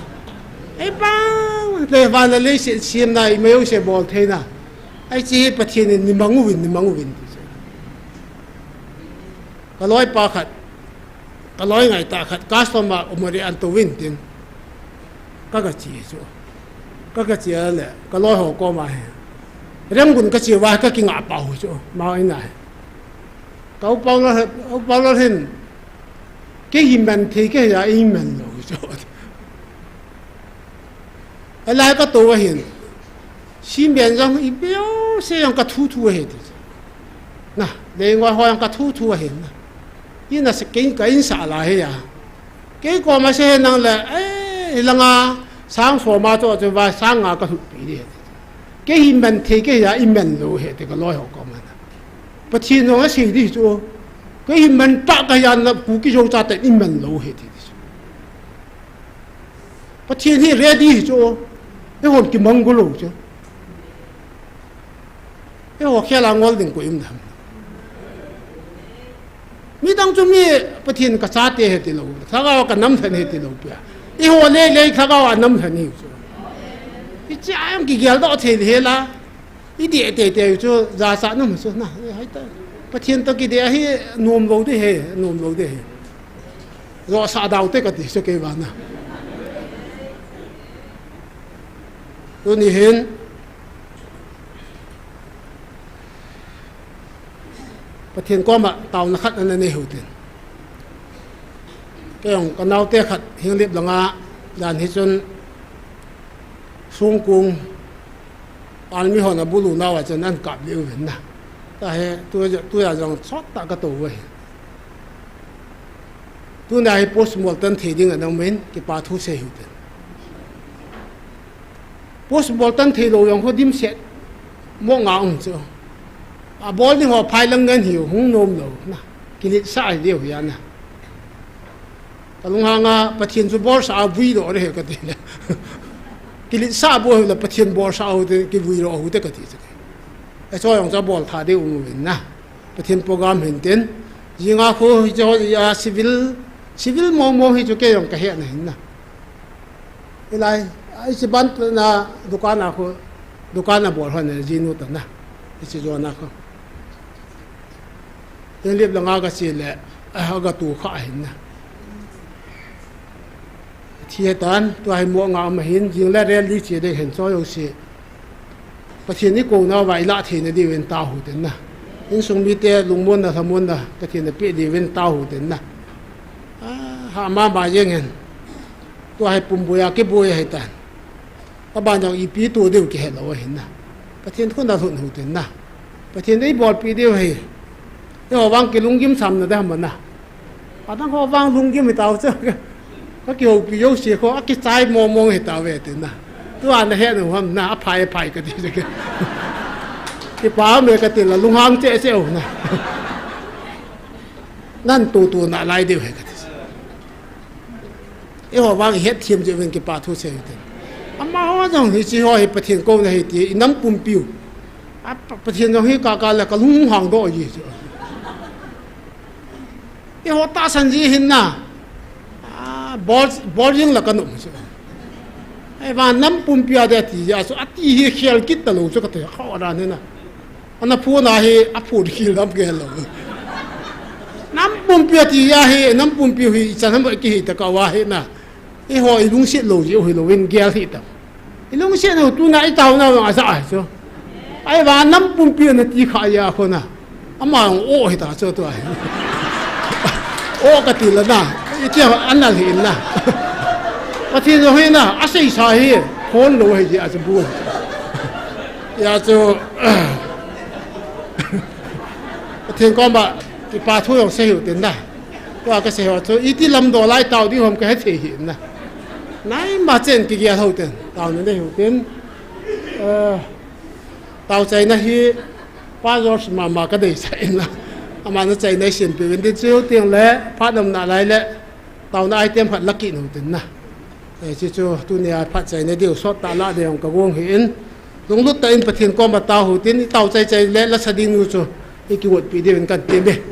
Ei bang, le van le leiset siam na, imajouse bol thei na. Ahi chu Pathen in nei mang uvin, nei mang uvin ti chu. Ka loipa khat, ka loi ngaitah khat, customer um a re an tou vin tin. Ka, ka che chu. Ka, ka che le, ka loi ho koma hi. Rangoon ka che uva, ka kingah pau chu. Ma ina hi. Ka u Paulal, u Paulal hin. Kei hi man thei kei a, ei man lou chu. Alai ka tou ahin. Simbeng jong i beu se jong ka thu thu ahi ti. Na, leingoi ho jong ka thu thu ahi na. Ina se kei ka in sa la he ya. Kei koma se he nang le, eh, langa sang som a chu chu va sang nga ka lhut pi di he ti. Kei hi man thei kei a i man lou he ti ka loi ho koma na. Pathen jong asei di chu. Kei hi man tah ka hi a na Kuki Zo chate i man lou he ti. Pathen hi ready hi chu. Eihon kimang go lou chu. Eiho khel a ngol ding koi um dem. Midang chu mi Pathen ka chate he ti lou. Lhagao ka nam lhan he ti lou pia. Eiho lei lei lhagao a nam lhan hi chu. Hiche a jong kigel doh thei le he la. I dih teitei chu, jachat nom chu, na, hai ta. Pathen toh kidih ahi, nom lou ding ahi, nom lou ding ahi. Josah dau te kati chu kei vang na. Tuni hin, Pathen koma taona khat ana nei u hitin. Kei jong ka naote khat Henglep langa dan hi chun songkung army hon abulu nau a chun ahin kap lih uvin na. Tahi, tu, tu a jong chot tah ka tou u ahi. Tuna hi postmortem thei ding ana um in, kipa thu sei u hitin. Postmortem thei lou jong ho dimset mo nga um chu. Abol ding ho phai lang ngen hiu, hung nom lou na. Kiletsah ahi diu hi a na. Ka lunghang a Pathen chu bolsah a vui lou re he kati le. Kiletsah bou ahi le Pathen bolsah a u te, kivui lou u te kati chu. Eiho jong chu abol tha diu um uvin na. Pathen program hin tin. Jing a khu hiche ho a civil, civil mo mo hi chu kei jong ka he na hin na. Hilai, hiche ban na dukan a khu, dukan a bol ho na jinu ta na. Hiche jo na khu. Henglep langa ka che le, a, aga tu kha hin na. Thi hetan, tua hi mo nga um ahin, jing le rally che ding hen cho jouse. Pathen i kou nauva i lah theina diuvin tao hite na. Insung mite lungmonna, lhamonna, Pathen in apeh diuvin tao hite na. A, ha mama jeng hen. Tua hi pumbuia kibui ahitan. Aban jong ipi tu diu kihe lou ahin na. Pathen khut a lhun hite na. Pathen in eibolpi diu ahi. Eiho vang kilunggim samna ding ham na. Adang ho vang lunggim hitao chu. Ka kihoupi jouse kho, akichai mong mong hitauve tina. Tua nahet u ham na, aphai aphai kati chu. Kipa me kati la lunghang cheh cheh u na. Nan tu tu nalai diu ahi kati. Eiho vang ihet them jeh uvin kipa thu sei u tin. Amaho jong hiche ho hi Pathen kouna ahi ti, i nam pumpiu. A, Pa-, Pathen jong hi ka, ka le ka lunghang doh ji chu. Eiho tahsan ji hin na. A, bol, bol jing la ka nom chu. Ahivang nam pumpi a dia ti jeh chu, ati hi khel kit talou chu kati, kho ran hi na. Ana phun a hi, aphun khel lam gel lou. Nam pumpi a ti a hi, nam pumpi hi, ichan ham kihi ta ka va hi na. Eiho i lungset lou jeh u hilouvin gel hih tam. I lungset u tuna i taona u aja ahi chu. Ahivang nam pumpi na ti kha a kho na. Ama jong o hita chu tua hi. O kati la na. Iti ana lhi na. Pathen jong hi na, asei sa hi. Hon lou hi jeh a chu bu. Hijeh a chu. Pathen koma kipa thu jong sei u tin na. Tua kasei ho chu, iti lam dol a i tao ding ham kahe thei hih in na. Naima chen kigel hou tin, taona nei hou tin. Eh, tao chaina hi, Pa George mama kadeisah in na. Aman achaina isempeh uvin tin chu teng le, phat um nalai le, taona item khat la kit u tin na. Eh, hiche chu tunia phat chaina diu sot tah lah ding jong kagong ahin. Lunglut tah in Pathen koma tao hou tin, i tao chai chai le lasa ding nu chu i kigotpi diuvin kan tem e.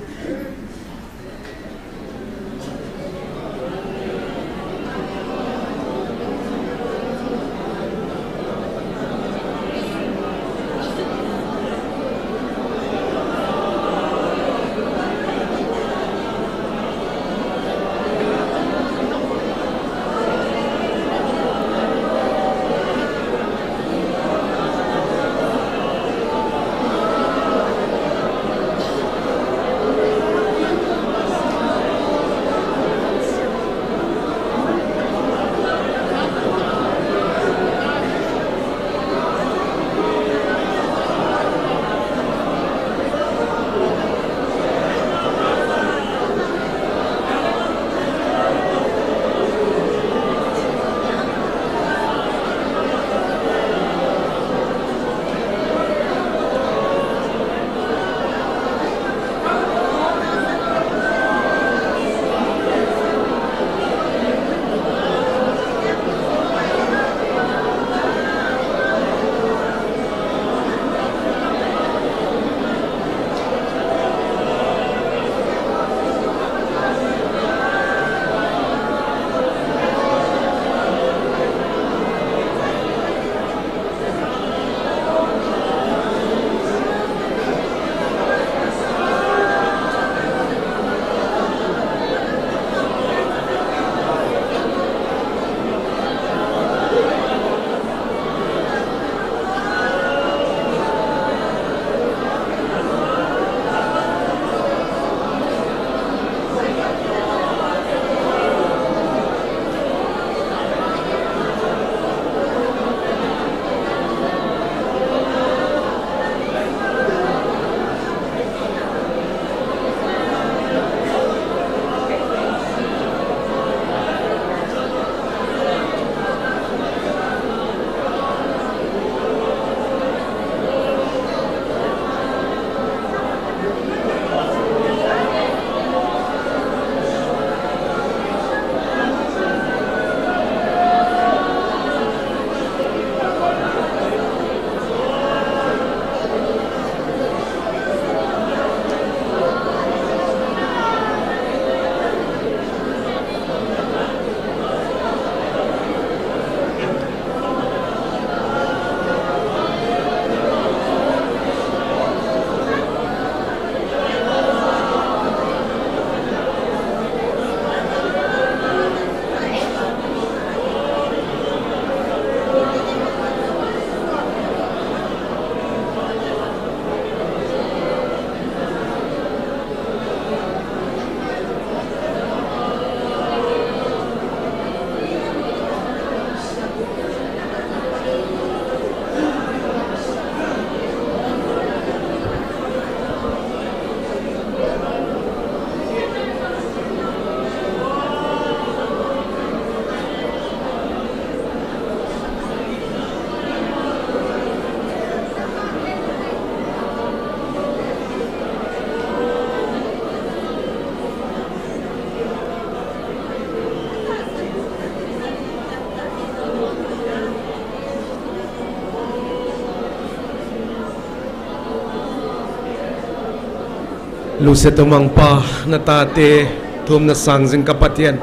Lungset umang Pa, na tate thumna sang jing ka Pathen.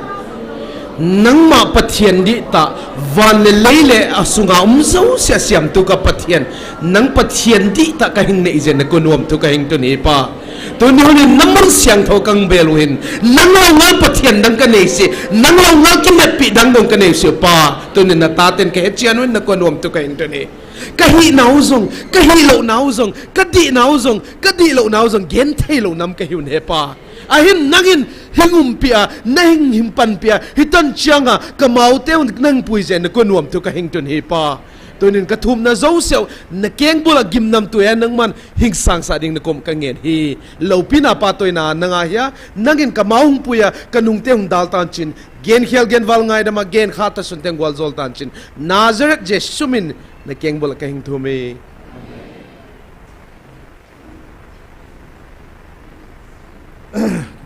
Nangma Pathen dihtah, van le lei le asunga um jouse a siamtu ka Pathen. Nang Pathen dihtah ka hing nei jeh in na kon uomtu ka hing tun ahi Pa. Tuni hun in na mun siangthou ka hung bel u hin. Nang lou ngal Pathen dang ka nei sih. Nang lou ngal kimatpi dang dong ka nei sih Pa. Tuni na taten ka hechen u hin na kon uomtu ka hing tun ahi. Ka hihnau jong, ka hilounau jong, ka dihnau jong, ka dihlounau jong, genthei lou nam ka hiu ahi Pa. Ahin nangin hing umpi a, na hing hing panpi a, hitan chiang a, ka maute u nang pui jeh in na kon uomtu ka hing tun ahi Pa. Tunin ka thumna jouse u, na kengbul a gimnamtui a nangman hing sangsah ding na kom ka ngen ahi. Loupina pahtawi na nanga hia, nangin ka mau hung pui a, ka nungte hung dal tan chin, genkhel genval ngaidam a, genkha tahsun teng gualjol tan chin, Nazareth Jesu min na kengbul a ka hing thum e.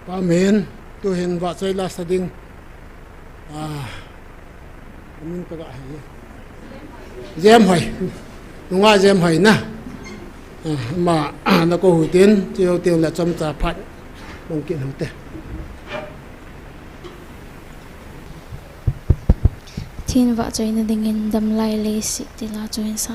Pa min, tuhin vahchoi la sa ding. Ah, min ka ga hai. Jem Hoi. Nunga Jem Hoi na. Ah, ma, ah, na ko hu tin, chiu tin la chomcha phat. Mong kin hung te. Pathen vahchoina dingin damlai leiset tila chu hin sa.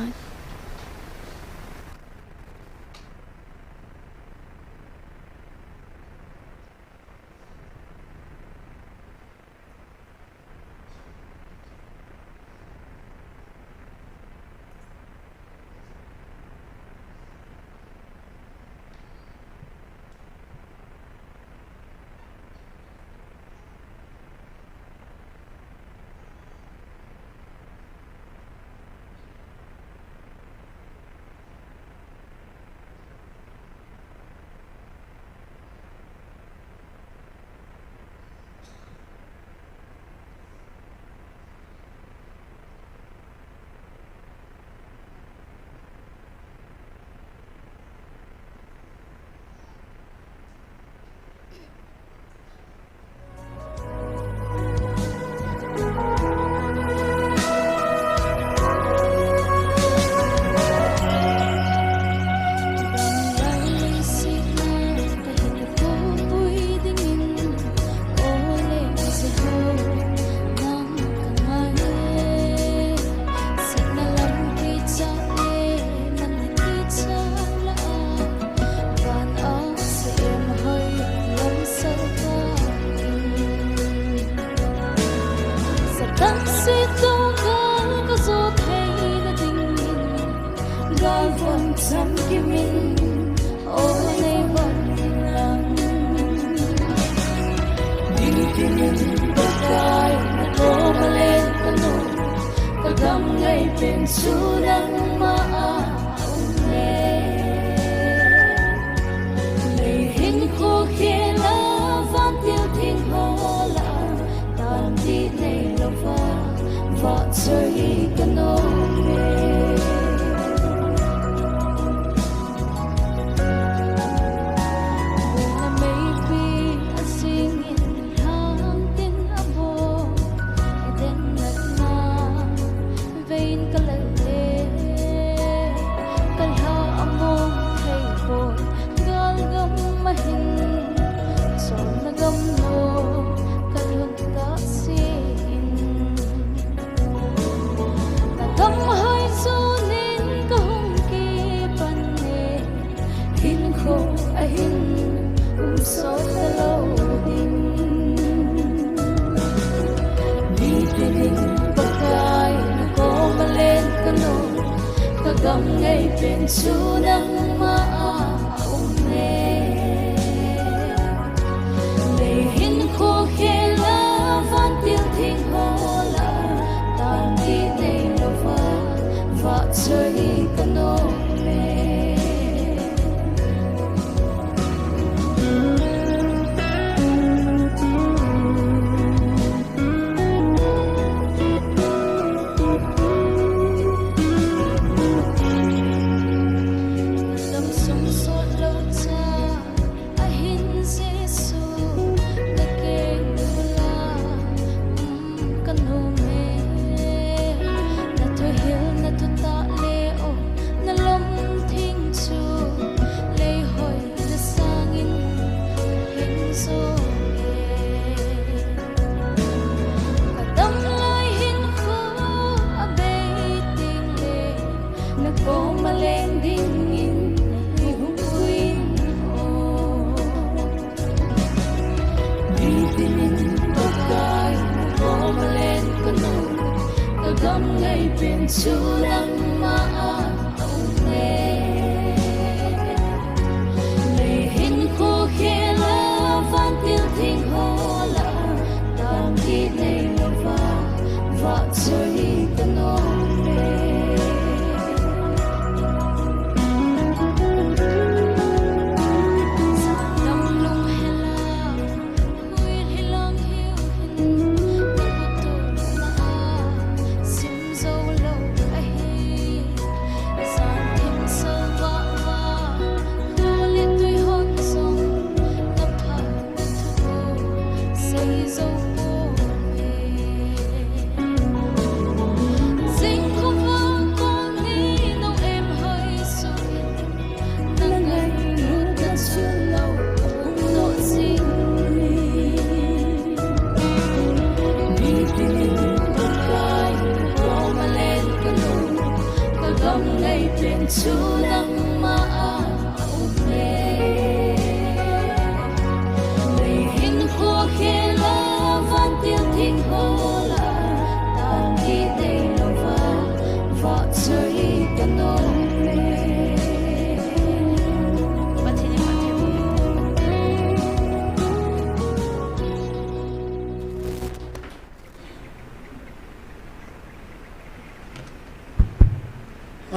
Ka gam ngaipen chu nangma a um e. Lei hinkho khel a vantil theng ho lah a, tan dih nei louva, vahchoi ka nom e. Vei na meipi a sing in hang tin a bo, i den natna vei in ka lal le, ka lha a mong thei poi, gal gam a hin, chonna gam lou ka lhun ta sin. Na gam hoi chu nin ka hung kipan e, hinkho a hin um sot ta lou ding. Nitin in Pakai na kom a len ka nom, ka gam ngaipen chu nangma a um e. Lei hinkho khel a vantil theng ho lah a, tan dih nei louva, vahchoi ka nom e. Pen chu nangma a um e. Mei hinkho khel a vantil thing ho lah a, tan kit nei lou va, vahchoi ka nom e. Dam lunghel a,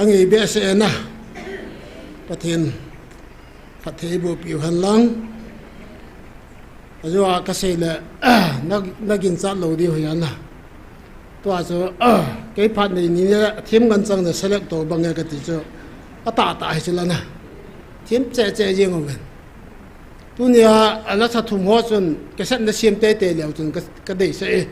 Angei behseh na, Pathen phatthei boh piu hen lang. Ajeh a kasei le, na, na ginchat lou diu hi ana. Tua chu, kei phat nei ni le thim ngan chang na select to bang e kati chu. Atah tah hi chu la na. Thim che che jeng uvin. Tunia, a lasa thum ho chun, cassette na siam teitei leu chun ka, ka deisah e.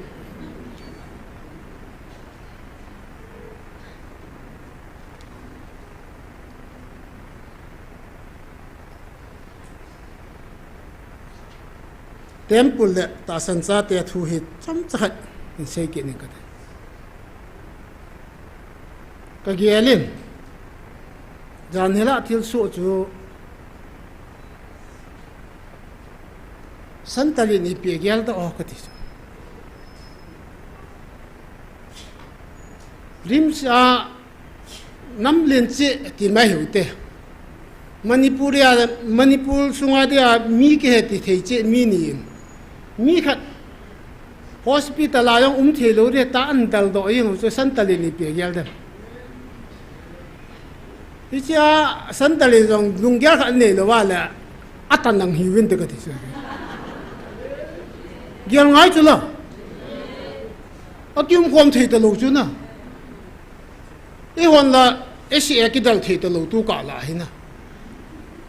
Temple le tahsan chate thu hi chomcha khat in sei kit ning kate. Ka gel in, jan hela thilsoh chu Santalin in ipi agel ta o kati chu. RIMS a nam len cheh ti mai hiu te. Manipur a, Manipur sunga dia mi kihe ti thei cheh mi ni in. Mi khat hospital a jong um thei lou dia ta an dal doh jeng u chu Santalin in ipi agel dem. Hichea Santalin jong lunggel khat nei lou va le atan nang hiuvin te kati chu. Gel ngai chu la. Akium khom thei ta lou chu na. Eihon la, S A kidal thei ta lou tu kah la hi na.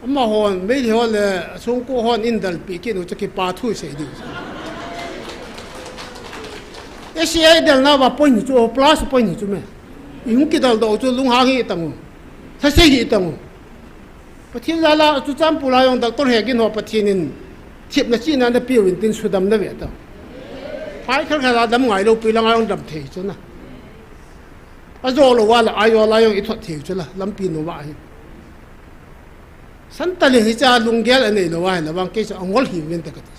Amahon, Meitei ho le, Songko hon in dalpi kit u chu kipa thu sei diu. S A dalna va point hi chu, plus point hi chu me. Ihung kidal doh chu lunghang hi tang u. Thasei hi tang u. Pathen jal a, chu champu la jong doctor Hegin ho Pathen in thepna chihna na pe uvin tin sudam na ve ta. Phai khel khel a dam ngai lou pi lang a jong dam thei chu na. Ajo lou va la, ajo la jong i thot thei chu la, lampi nom a hi. Santalin hichea lunggel anei lou va hi la vang kei chu angol hiuvin te kati.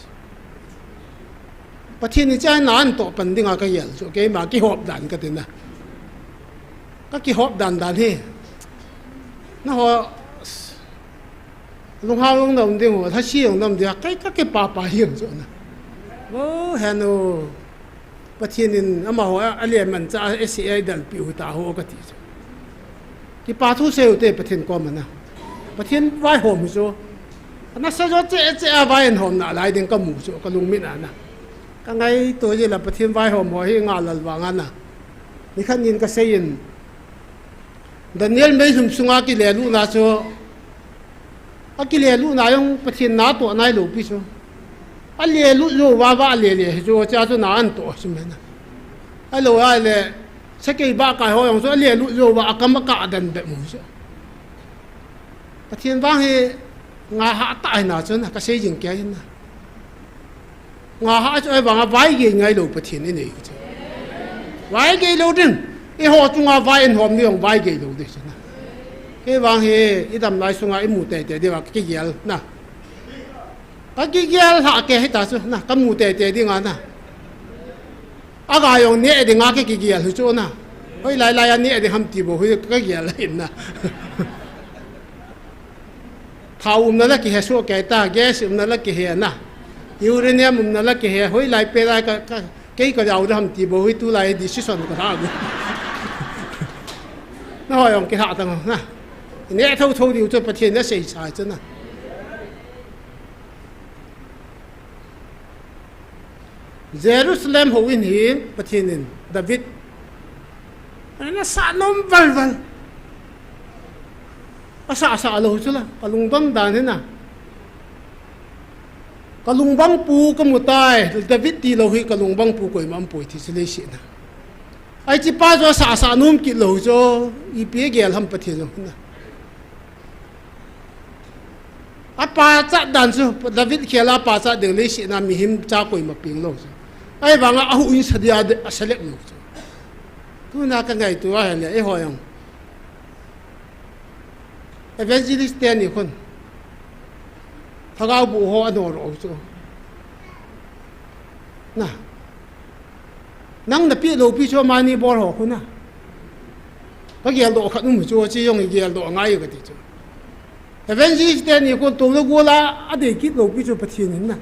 Pathen in hichea na an toh pan ding a ka gel chu, keima kihop dan kati na. Ka kihop dan dan hi. Na ho, Lunghang long na um ding ho, lhasi long na um ding, kai ka kipa pa hi ang chu na. O, henu. Pathen in amaho a, a le man cha a S A dalpi u ta ho kati chu. Kipa thu sei u te Pathen koma na. Pathen vaihom hi chu. Ana sa jo che che a vai an hom na lai ding ka mu chu, ka lungmin a na. Ka ngaito ji la Pathen vaihom ho hi nga lal vang a na. Nikhat nin ka sei in. Daniel meihum sunga kilelutna chu, akilelutna jong Pathen na toh nai lou pi chu. Alelut jou va va alele hi chu, cha chu na an toh chu me na. Alou a le, sakei ba kai ho jong chu alelut jou va akam akah dan be mu chu. Pathen vang hi nga ha ta hi na chu na, ka sei jing kei na. Nga ha chu, ahivang a vaigei ngai lou Pathen i nei chu. Vaigei lou ding. Eiho chunga vai in hom ni jong vaigei lou ding chu na. Kei vang hi i dam lai sunga i mu teitei ding va ka kigel na. Ka kigel ha ke hi ta chu na, ka mu teitei ding a na. Aga jong ne ding a ka kigel hi chu na. Hoilai lai a neh ding ham ti bou hi kagel ahi na. Thao umna la kihe soh kei ta, gas umna la kihe na. Uranium umna la kihe, hoilai pet lai ka, ka, kei kajao ding ham ti bou hi tulai decision kalah ding. Nahoi jong kilah tan na. Neh thotho diu chu Pathen in asei sa chu na. Jerusalem houin hi Pathen in David ana sah nom valval. Asah sah lou chu la, kalungdon dan hi na. Kalungbang pu kamu tai, David tilou hi kalungbang pu koima umpoi ti chu leiset na. Ahi chu pa chu asah sah nom kit lou chu, ipi gel ham Pathen jong hi na. Apachat dan chu, David khel a pachat ding leiset na mihem cha koima peng lou chu. Ahivanga ahouin sa dia de, aselect lou chu. Tuna kangaito a ahile, eiho jong. Evangelist teni khun. Lhagao boh ho anol u chu. Na. Nang napeh loupi chu mani bol ho khu na. Kageldoh khat um chu, chu jong igeldoh ngai kati chu. Evangelist teni khun touna gol a adei kit loupi chu Pathen in na.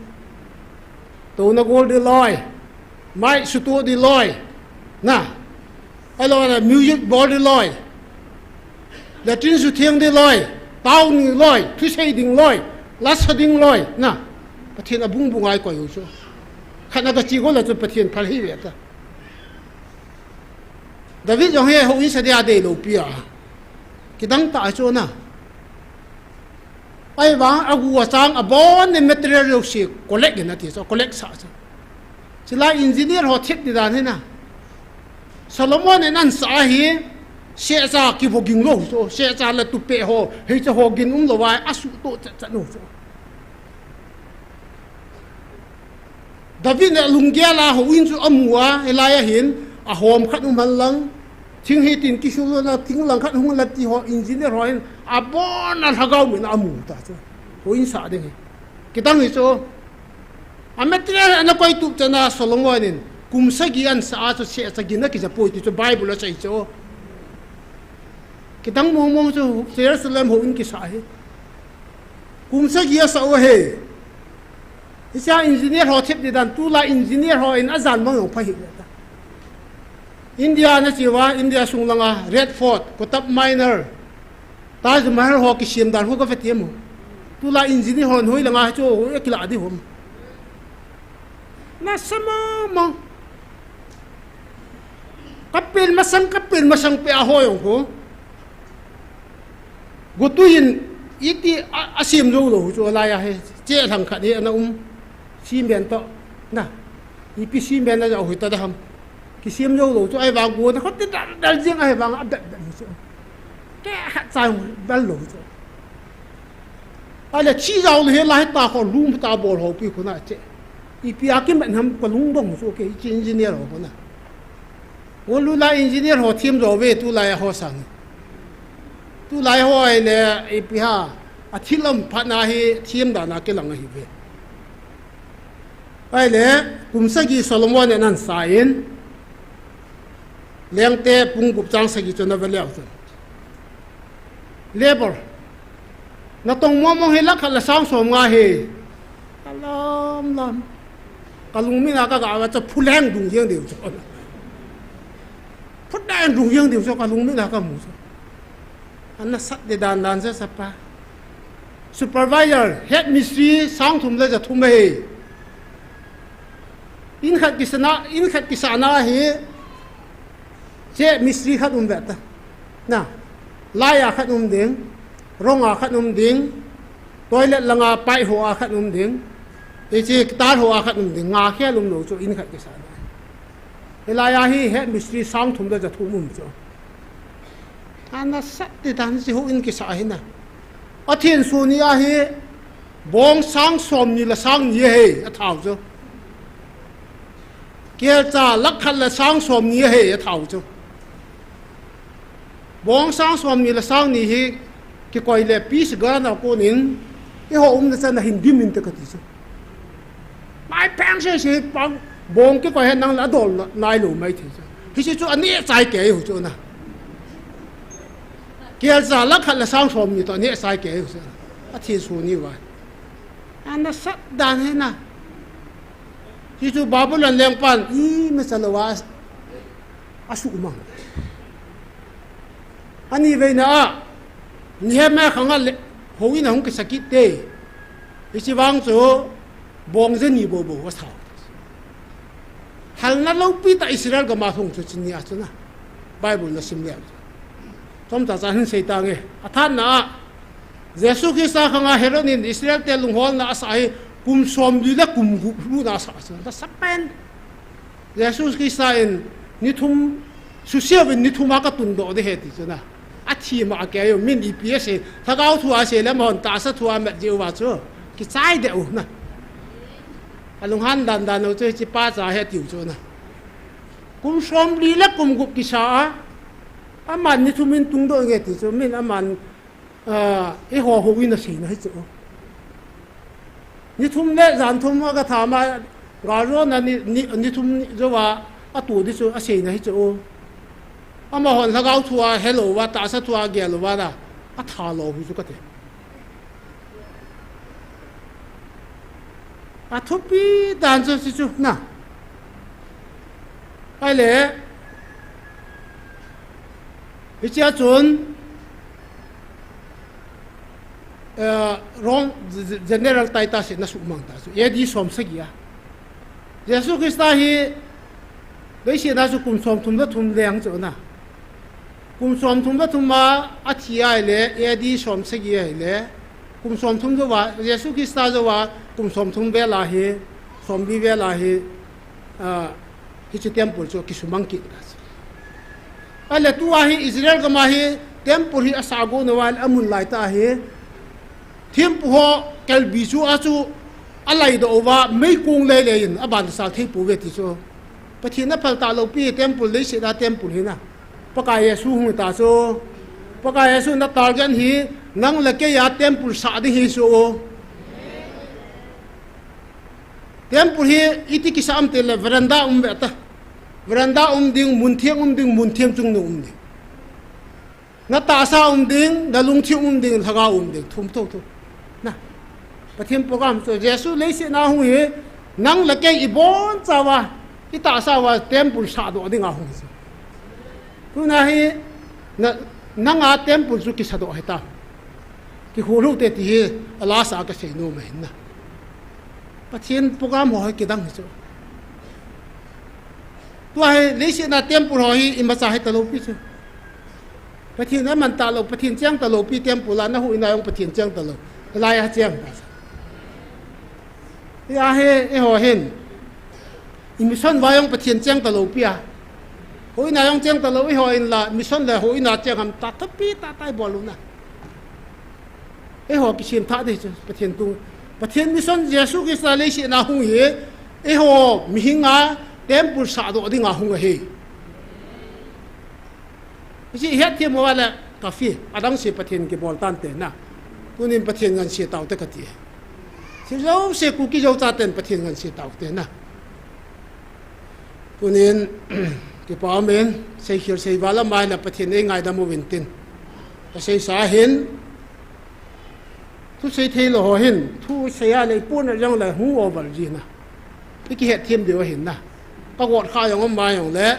Touna gol ding loi. Mai sutoh ding loi. Na. Ahilou le music bol ding loi. Latrine sutheng ding loi. Tao ni loi. Thusei ding loi. Lasa ding loi. Na. Pathen abung bung a eikoi u chu. Khat na kache gol a chu Pathen phal hih ve ta. David jong hi houin sa dia adei loupi a. Kidang tah a chu na. Ahivang agu achang abon in material jouse collect in ati chu, collect sah chu. Chulai engineer ho thep ding dan hi na. Solomon in asah hi, sehcha kivo ging lou chu, sehcha le tupeh ho, hiche ho ging umlou a, asuhtoh chat chat lou chu. David in alunggel a houin chu amu a, hilai a hin, ahom khat um hen lang, thing hitin kisul lang, thing lang khat hung lang ti ho, engineer ho hin, abon a lhagao min a amu ta chu. Houin sah ding hi. Kidang hi chu. A material ana koi tup chan a Solomon in, kum sagi ana sah a chu sehcha ging a kija poi ti chu Bible a asei chu. Kidang mong mong chu Jerusalem houin kisah hi. Kum sagi asah u ahi. Hiche a engineer ho thep ding dan, tulai engineer ho in ajan mang jong pha hih le ta. India nache uva, India sung langa, Red Fort, Qutub Minar, Taj Mahal ho kisem dan khu kave ti mo. Tulai engineer ho in hoi langa chu, hoi akilah ding ham. Nasa mama. Kapel masang, kapel masang peh a hoi jong khu. Gotui in iti a, asem jou lou chu alai a hi. Chelhang khat hi ana um. Cement toh. Na. Ipi cement a jao hoi ta ding ham. Kisem jou lou chu ahivang gona khat ti dal dal jeng ahivang a dal dal chu. Keh khat cha jong dal lou chu. Ahile chi jao le hilai ta kho lum ta bol ho pi khu na che. Ipi a kiman ham kalung dong chu kei chi engineer ho khu na. Ngol lu la engineer ho thiem jo ve tulai a ho sang. Tulai ho ahile ipi ham a thil um phat na hi thiem dan a kilang ahi ve. Ahile kum sagi Solomon in ana sah in. Lengte bung gup chang sagi chu na ve leu chun. Labour. Natong mong mong hi lakh khat le sang som nga hi. Ka lam lam. Kalung min a kaga a chu phuleng dung jeng diu chu. Phuleng dung jeng diu chu kalung min a kamu chu. Ana sat ding dan dan chu sapa. Supervisor, head mistri, sang thum le ja thum ahi. In khat kisana, in khat kisana hi, che mistri khat um ve ta. Na, lai a khat um ding, rong a khat um ding, toilet langa pipe ho a khat um ding, hiche tar ho a khat um ding, nga khel um lou chu in khat kisana. Hilai a hi head mistri sang thum le ja thum um chu. Ana sat ding dan chu houin kisah hi na. Athenso ni a hi bong sang som ni le sang ni ahi athau chu. Kelcha lakh khat le sang som ni ahi athau chu. Bong sang som ni le sang ni hi kikoi le peace ground a kon in eiho umna chan a hin dim inte kati chu. Mai pheng sese pang bong kikoi hi nang la dol nai lou mai thei chu. Hiche chu aneh chai kei u chu na. Kelcha lakh khat le sang som ni toh aneh chai kei u chu. Athi sun ni uva. Ana sat dan hi na. Hichu Babylon lengpan imacha louva asuhmang. Ani veina a, Nehemiah khang a le, houin ahung kisa kit te. Hiche vang chu, bong jani bou bou asa. Halna loupi tah Israel gam a hung chu chuni a chu na. Bible na sim le. Chomcha cha hin sei tange. Athatna a, Jesu Christa khang a Herod in Israel te lungholna asa hi, kum somli le kum gup lhuna asa chu. Asa pen. Jesu Christa in ni thum, susia uvin ni thum a katundoh ding ahi ti chu na. Athi ma a kei u, min ipi asei, lhagao thu asei le amahon tahsa thu amat jeh uva chu. Kichai deh u na. Alunghan dan dan u chu hiche pa cha ahi tiu chu na. Kum somli le kum gup kisa a, aman ni thum in tungdoh inge ti chu, min aman, ah, eiho houin aseina hi chu. Ni thum le jan thum a kathama, galjona ni, ni, ni thum ni jouva, atu ding chu aseina hi chu. Amahon lhagao thu a helou va, tahsa thu a gel uva na, atha lou hi chu kati. Athupi dan chu chu chu na. Ahile, hichea chun, eh, Rome General Titus in asuhmang ta chu, A D som sagi a. Jesu Christa hi, leiset a chu kum som thum le thum leng chu na. Kum som thum le thum a, athi ahile, A D som sagi ahile, kum som thum jouva, Jesu Christa jouva, kum som thum vel a hi, somli vel a hi, ah, hiche temple chu kisumang kit ta chu. Ahile tua hi Israel gam a hi temple hi asah gon uva amun lai tah hi, thempu ho kelbi chu a chu alaidoh uva meikong lei lei in aban sal thei pouve ti chu. Pathen aphal tah loupi temple leiset a temple hi na. Pakai Jesu hung ta chu. Pakai Jesu na target hi nang le kei a temple sah ding hi chu. Temple hi iti kisa am tile veranda um ve ta. Veranda um ding, mun theng um ding, mun theng chungnung um ding. Na tahsa um ding, na lungthim um ding, lhagao um ding, thum thotho. Na. Pathen program chu Jesu leiset a hung hi, nang le kei ibonchauva, itahsa uva temple sahdoh dinga hung hi. Tuna hi, na, nanga temple chu kisadoh hita. Kihou lou te ti hi, alasa kasei nom ahin na. Pathen program ho hi kidang hi chu. Tua hi leiset a temple ho hi imacha hi talou pi chu. Pathen aman talou, Pathen cheng talou pi temple a na houin a jong Pathen cheng talou. Lai a cheng ta. Hia hi, eiho hin. I mission va jong Pathen cheng talou pi a. Houin a jong cheng talou, eiho in la, mission le houin a cheng ham ta, thupi tah tah ibol u na. Eiho kisem thah ding chu, Pathen tu. Pathen mission Jesu Christa leiset a hung hi, eiho mihinga temple sahdoh dinga hung ahi. Hiche hetthem uva le, kafi, adang se Pathen kibol tante na. Tunin Pathen nganse taute kati. Hiche jouse Kuki Zo chaten Pathen nganse taute na. Tunin, kipa umin, seikhel seival a mai na Pathen in eingaidam uvin tin. Kaseisa hin, thusei theilou ho hin, thusei a lei pon a jong le hung over ji na. Ikihetthem diu ahin na. Kagot kha jong um mai jong le,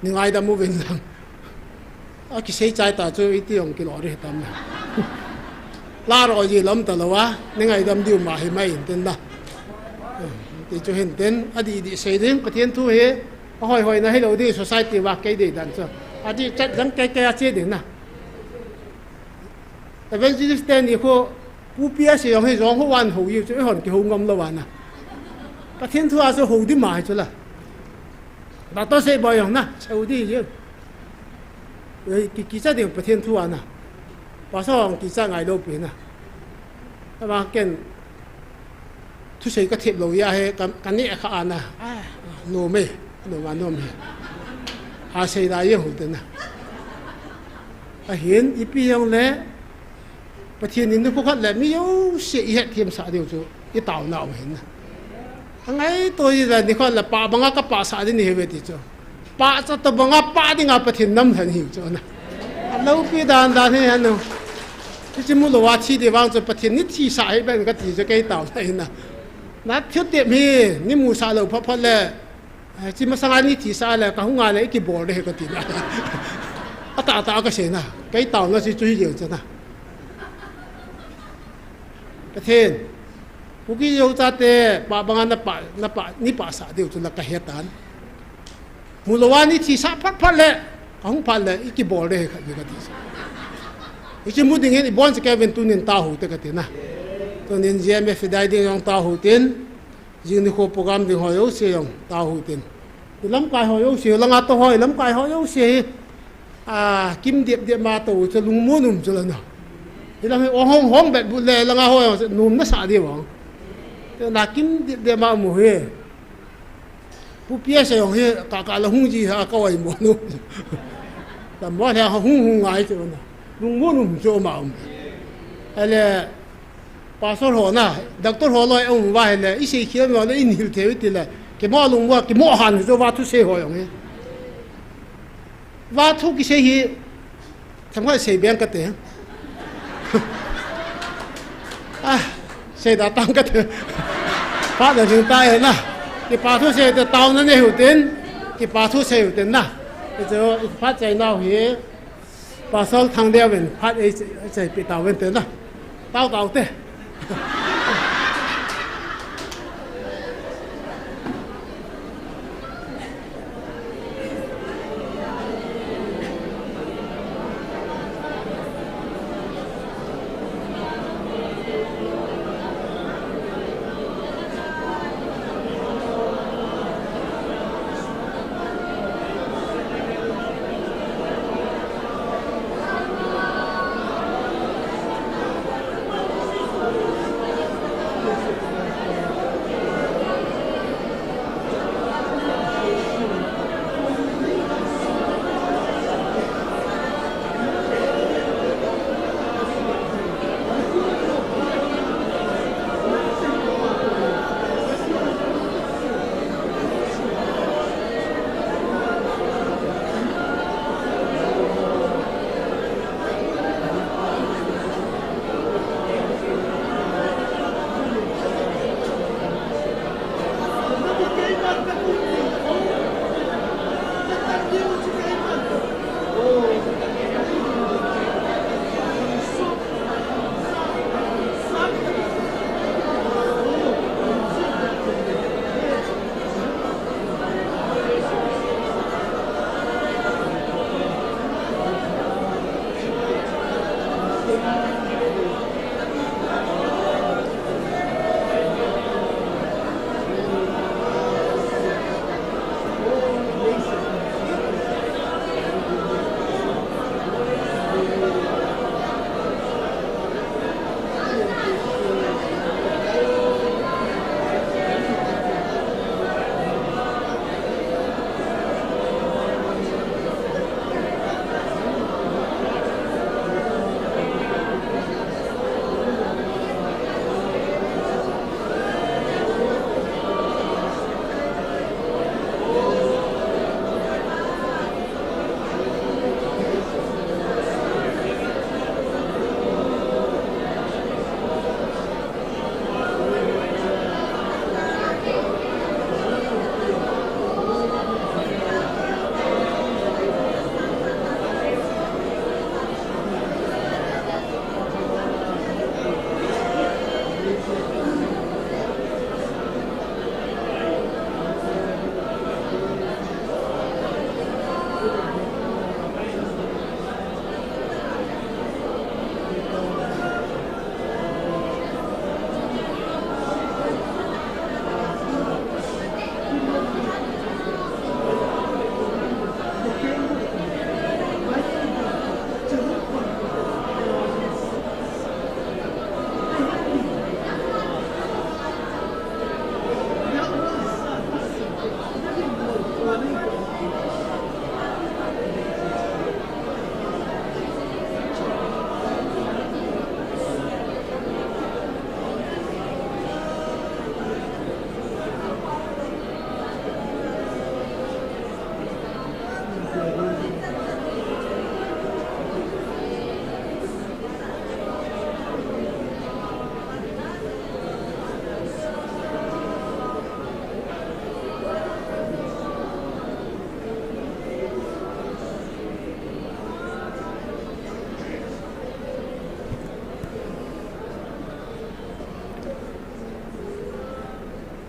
nei ngaidam uvin lang. Akisei chai ta chu iti jong kilo ri tam na. La ro ji lam talou a, nei ngaidam diu ma hi mai in tin na. Ti chu hin tin, adih dih sei ding, Pathen thu hi, ahoi hoi na hilou ding, society va kei dei dan chu. Adih chat jang kei kei a che ding na. Evangelist teni khu, pupi a sei jong hi jong ho van ho ji chu, eihon kihou ngam lou va na. Pathen thu a chu hou ding ma hi chu la. Doctor Seiboi jong na, cheu ding ji. Ei, ki, kicha ding Pathen thu a na. Pastor jong kicha ngailou pi na. Ama ken thusei kathem lou a hi, ka, kaneh kha a na. Ah, nom e, nom a nom e. Asei da jeng hou te na. Ahin, ipi jong le, Pathen in nikho khat le mi jouse ihetthem sah diu chu, itaona u ahin na. Angaito ji le nikho le pa banga kapasah ding nahi uve ti chu. Pah cha tobanga pah dinga Pathen nam lhen hiu chu na. Alopi dan dan hi anu. Hiche mu louva thi di vang chu Pathen ni thisah hi ben kati chu kei taona hi na. Na thutep hi ni musah lou phat phat le. Eh, hiche masanga ni thisah le kahung a le ikibol de hi kati na. Atah tah kasei na. Kei taona chu chu hi jeng chu na. Pathen. Kuki Zo chate pah banga na pah, na pah, ni pahsah diu chu la kahe tan. Mu louva ni thisah phat phat le, kahung phat le, ikibol de hi khat ni kati. Hiche mu dingin ibon chu kei ven tunin taohu te kati na. Tunin G M F dai ding jong taohu tin, jing nikho program ding ho jouse jong taohu tin. Ilamkai ho jouse, langa tou ho, ilamkai ho jouse hi. A, kim dep dep ma tou chu lungmon um chu la na. Hilam hi ong hong hong bet but le langa ho jong chu nom nasah diu vang. Te na kim dep dep ma mu hi. Pu P S jong hi ka ka la hung ji ha ka oi mo nu. Lam mo le hung hung ngai chu na. Lungmon um chu ma um. Ale pastor ho na, doctor ho loi um va le, i sei khial mo le in hil thei ti le. Kimo lungmo, kimo han chu va thu sei ho jong hi. Va thu kisei hi, themkhat sei beng kate. Ah, sei da tang kate. Phat na jing ta e na. Kipa thu sei te taona nei u tin, kipa thu sei u tin na. Hichu, phat chai nau hi, Pastor Thangdeo in phat ei, ei chai pi tau ven te na. Tao tao te.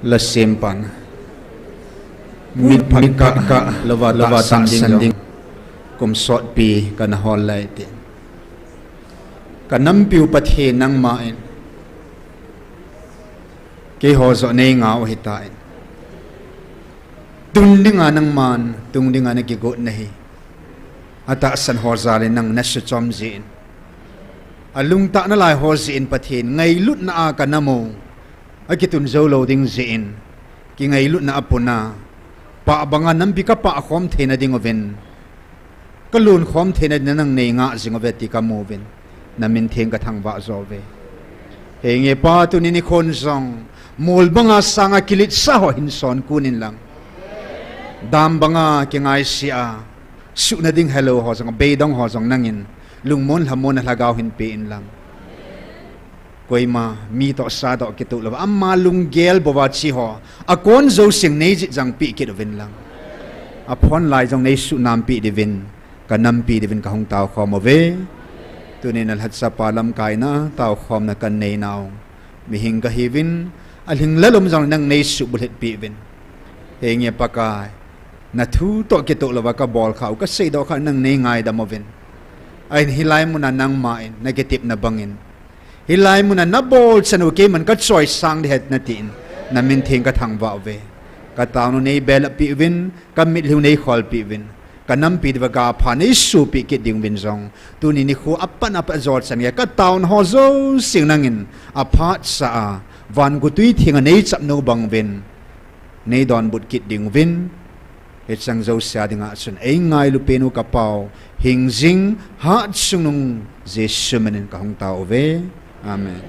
La sempan. Mit phat kah, kah, lova, lova tahsan ding. Kum sotpi kana hol lai ti. Ka nampiu Pathen nangma in. Keiho joh nei ngah u hitan. Tun dinga nangman, tung dinga na kigot na hi. Atahsan ho jal in nang na suchom jin. Alungtah nalai ho jin Pathen, ngailutna a ka nam u. Akitun jou lou ding jin. Kingailutna a puna. Pah banga nampi ka pah khom theina ding uvin. Ka lun khom theina ding nang nei ngah jing uve ti ka mu uvin. Na min theng ka thangvah jo uve. Henge Pa tuni nikhon jong. Mol banga sanga kilitsa ho hin son kun in lang. Dam banga kingaisia. Suhna ding helou ho jong, beidong ho jong nangin. Lungmon lhamon a lhagao hin pe in lang. Koima, mi toh sa toh kitoh lou. Ama lunggel bouva chi ho. Akon jouse nei jih jang pi kit uvin lang. Aphon lai jong nei suhnam pi diuvin. Ka nampi diuvin ka hung tao khom uve. Tuni na lhatsa pa lamkaina, tao khomna kan nei nau. Mihing ka hiuvin, alhing lalom jong nang nei subulhit pi uvin. Henge Pakai. Na thu toh kitoh louva ka bol khau, ka seidoh khau nang nei ngaidam uvin. Ahin hilai muna nangma in, na kitepna bangin. Hilai muna na bol chan u keiman ka choisang ding ahi natin. Na min theng ka thangvah uve. Ka taonu nei belap pi uvin, ka mitlhiu nei khol pi uvin. Ka nampi diuva ga pha nei supi kit ding uvin jong. Tuni nikho apat apat jol chan gei ka taona ho jouse nangin. Aphat sa a, van gutui thenga nei chapnu bang uvin. Nei donbut kit ding uvin. Hicheng jouse a dinga chun ei ngailu penu ka Pau. Hingjing hatchungnung Jesu minin ka hung tao uve. Amen.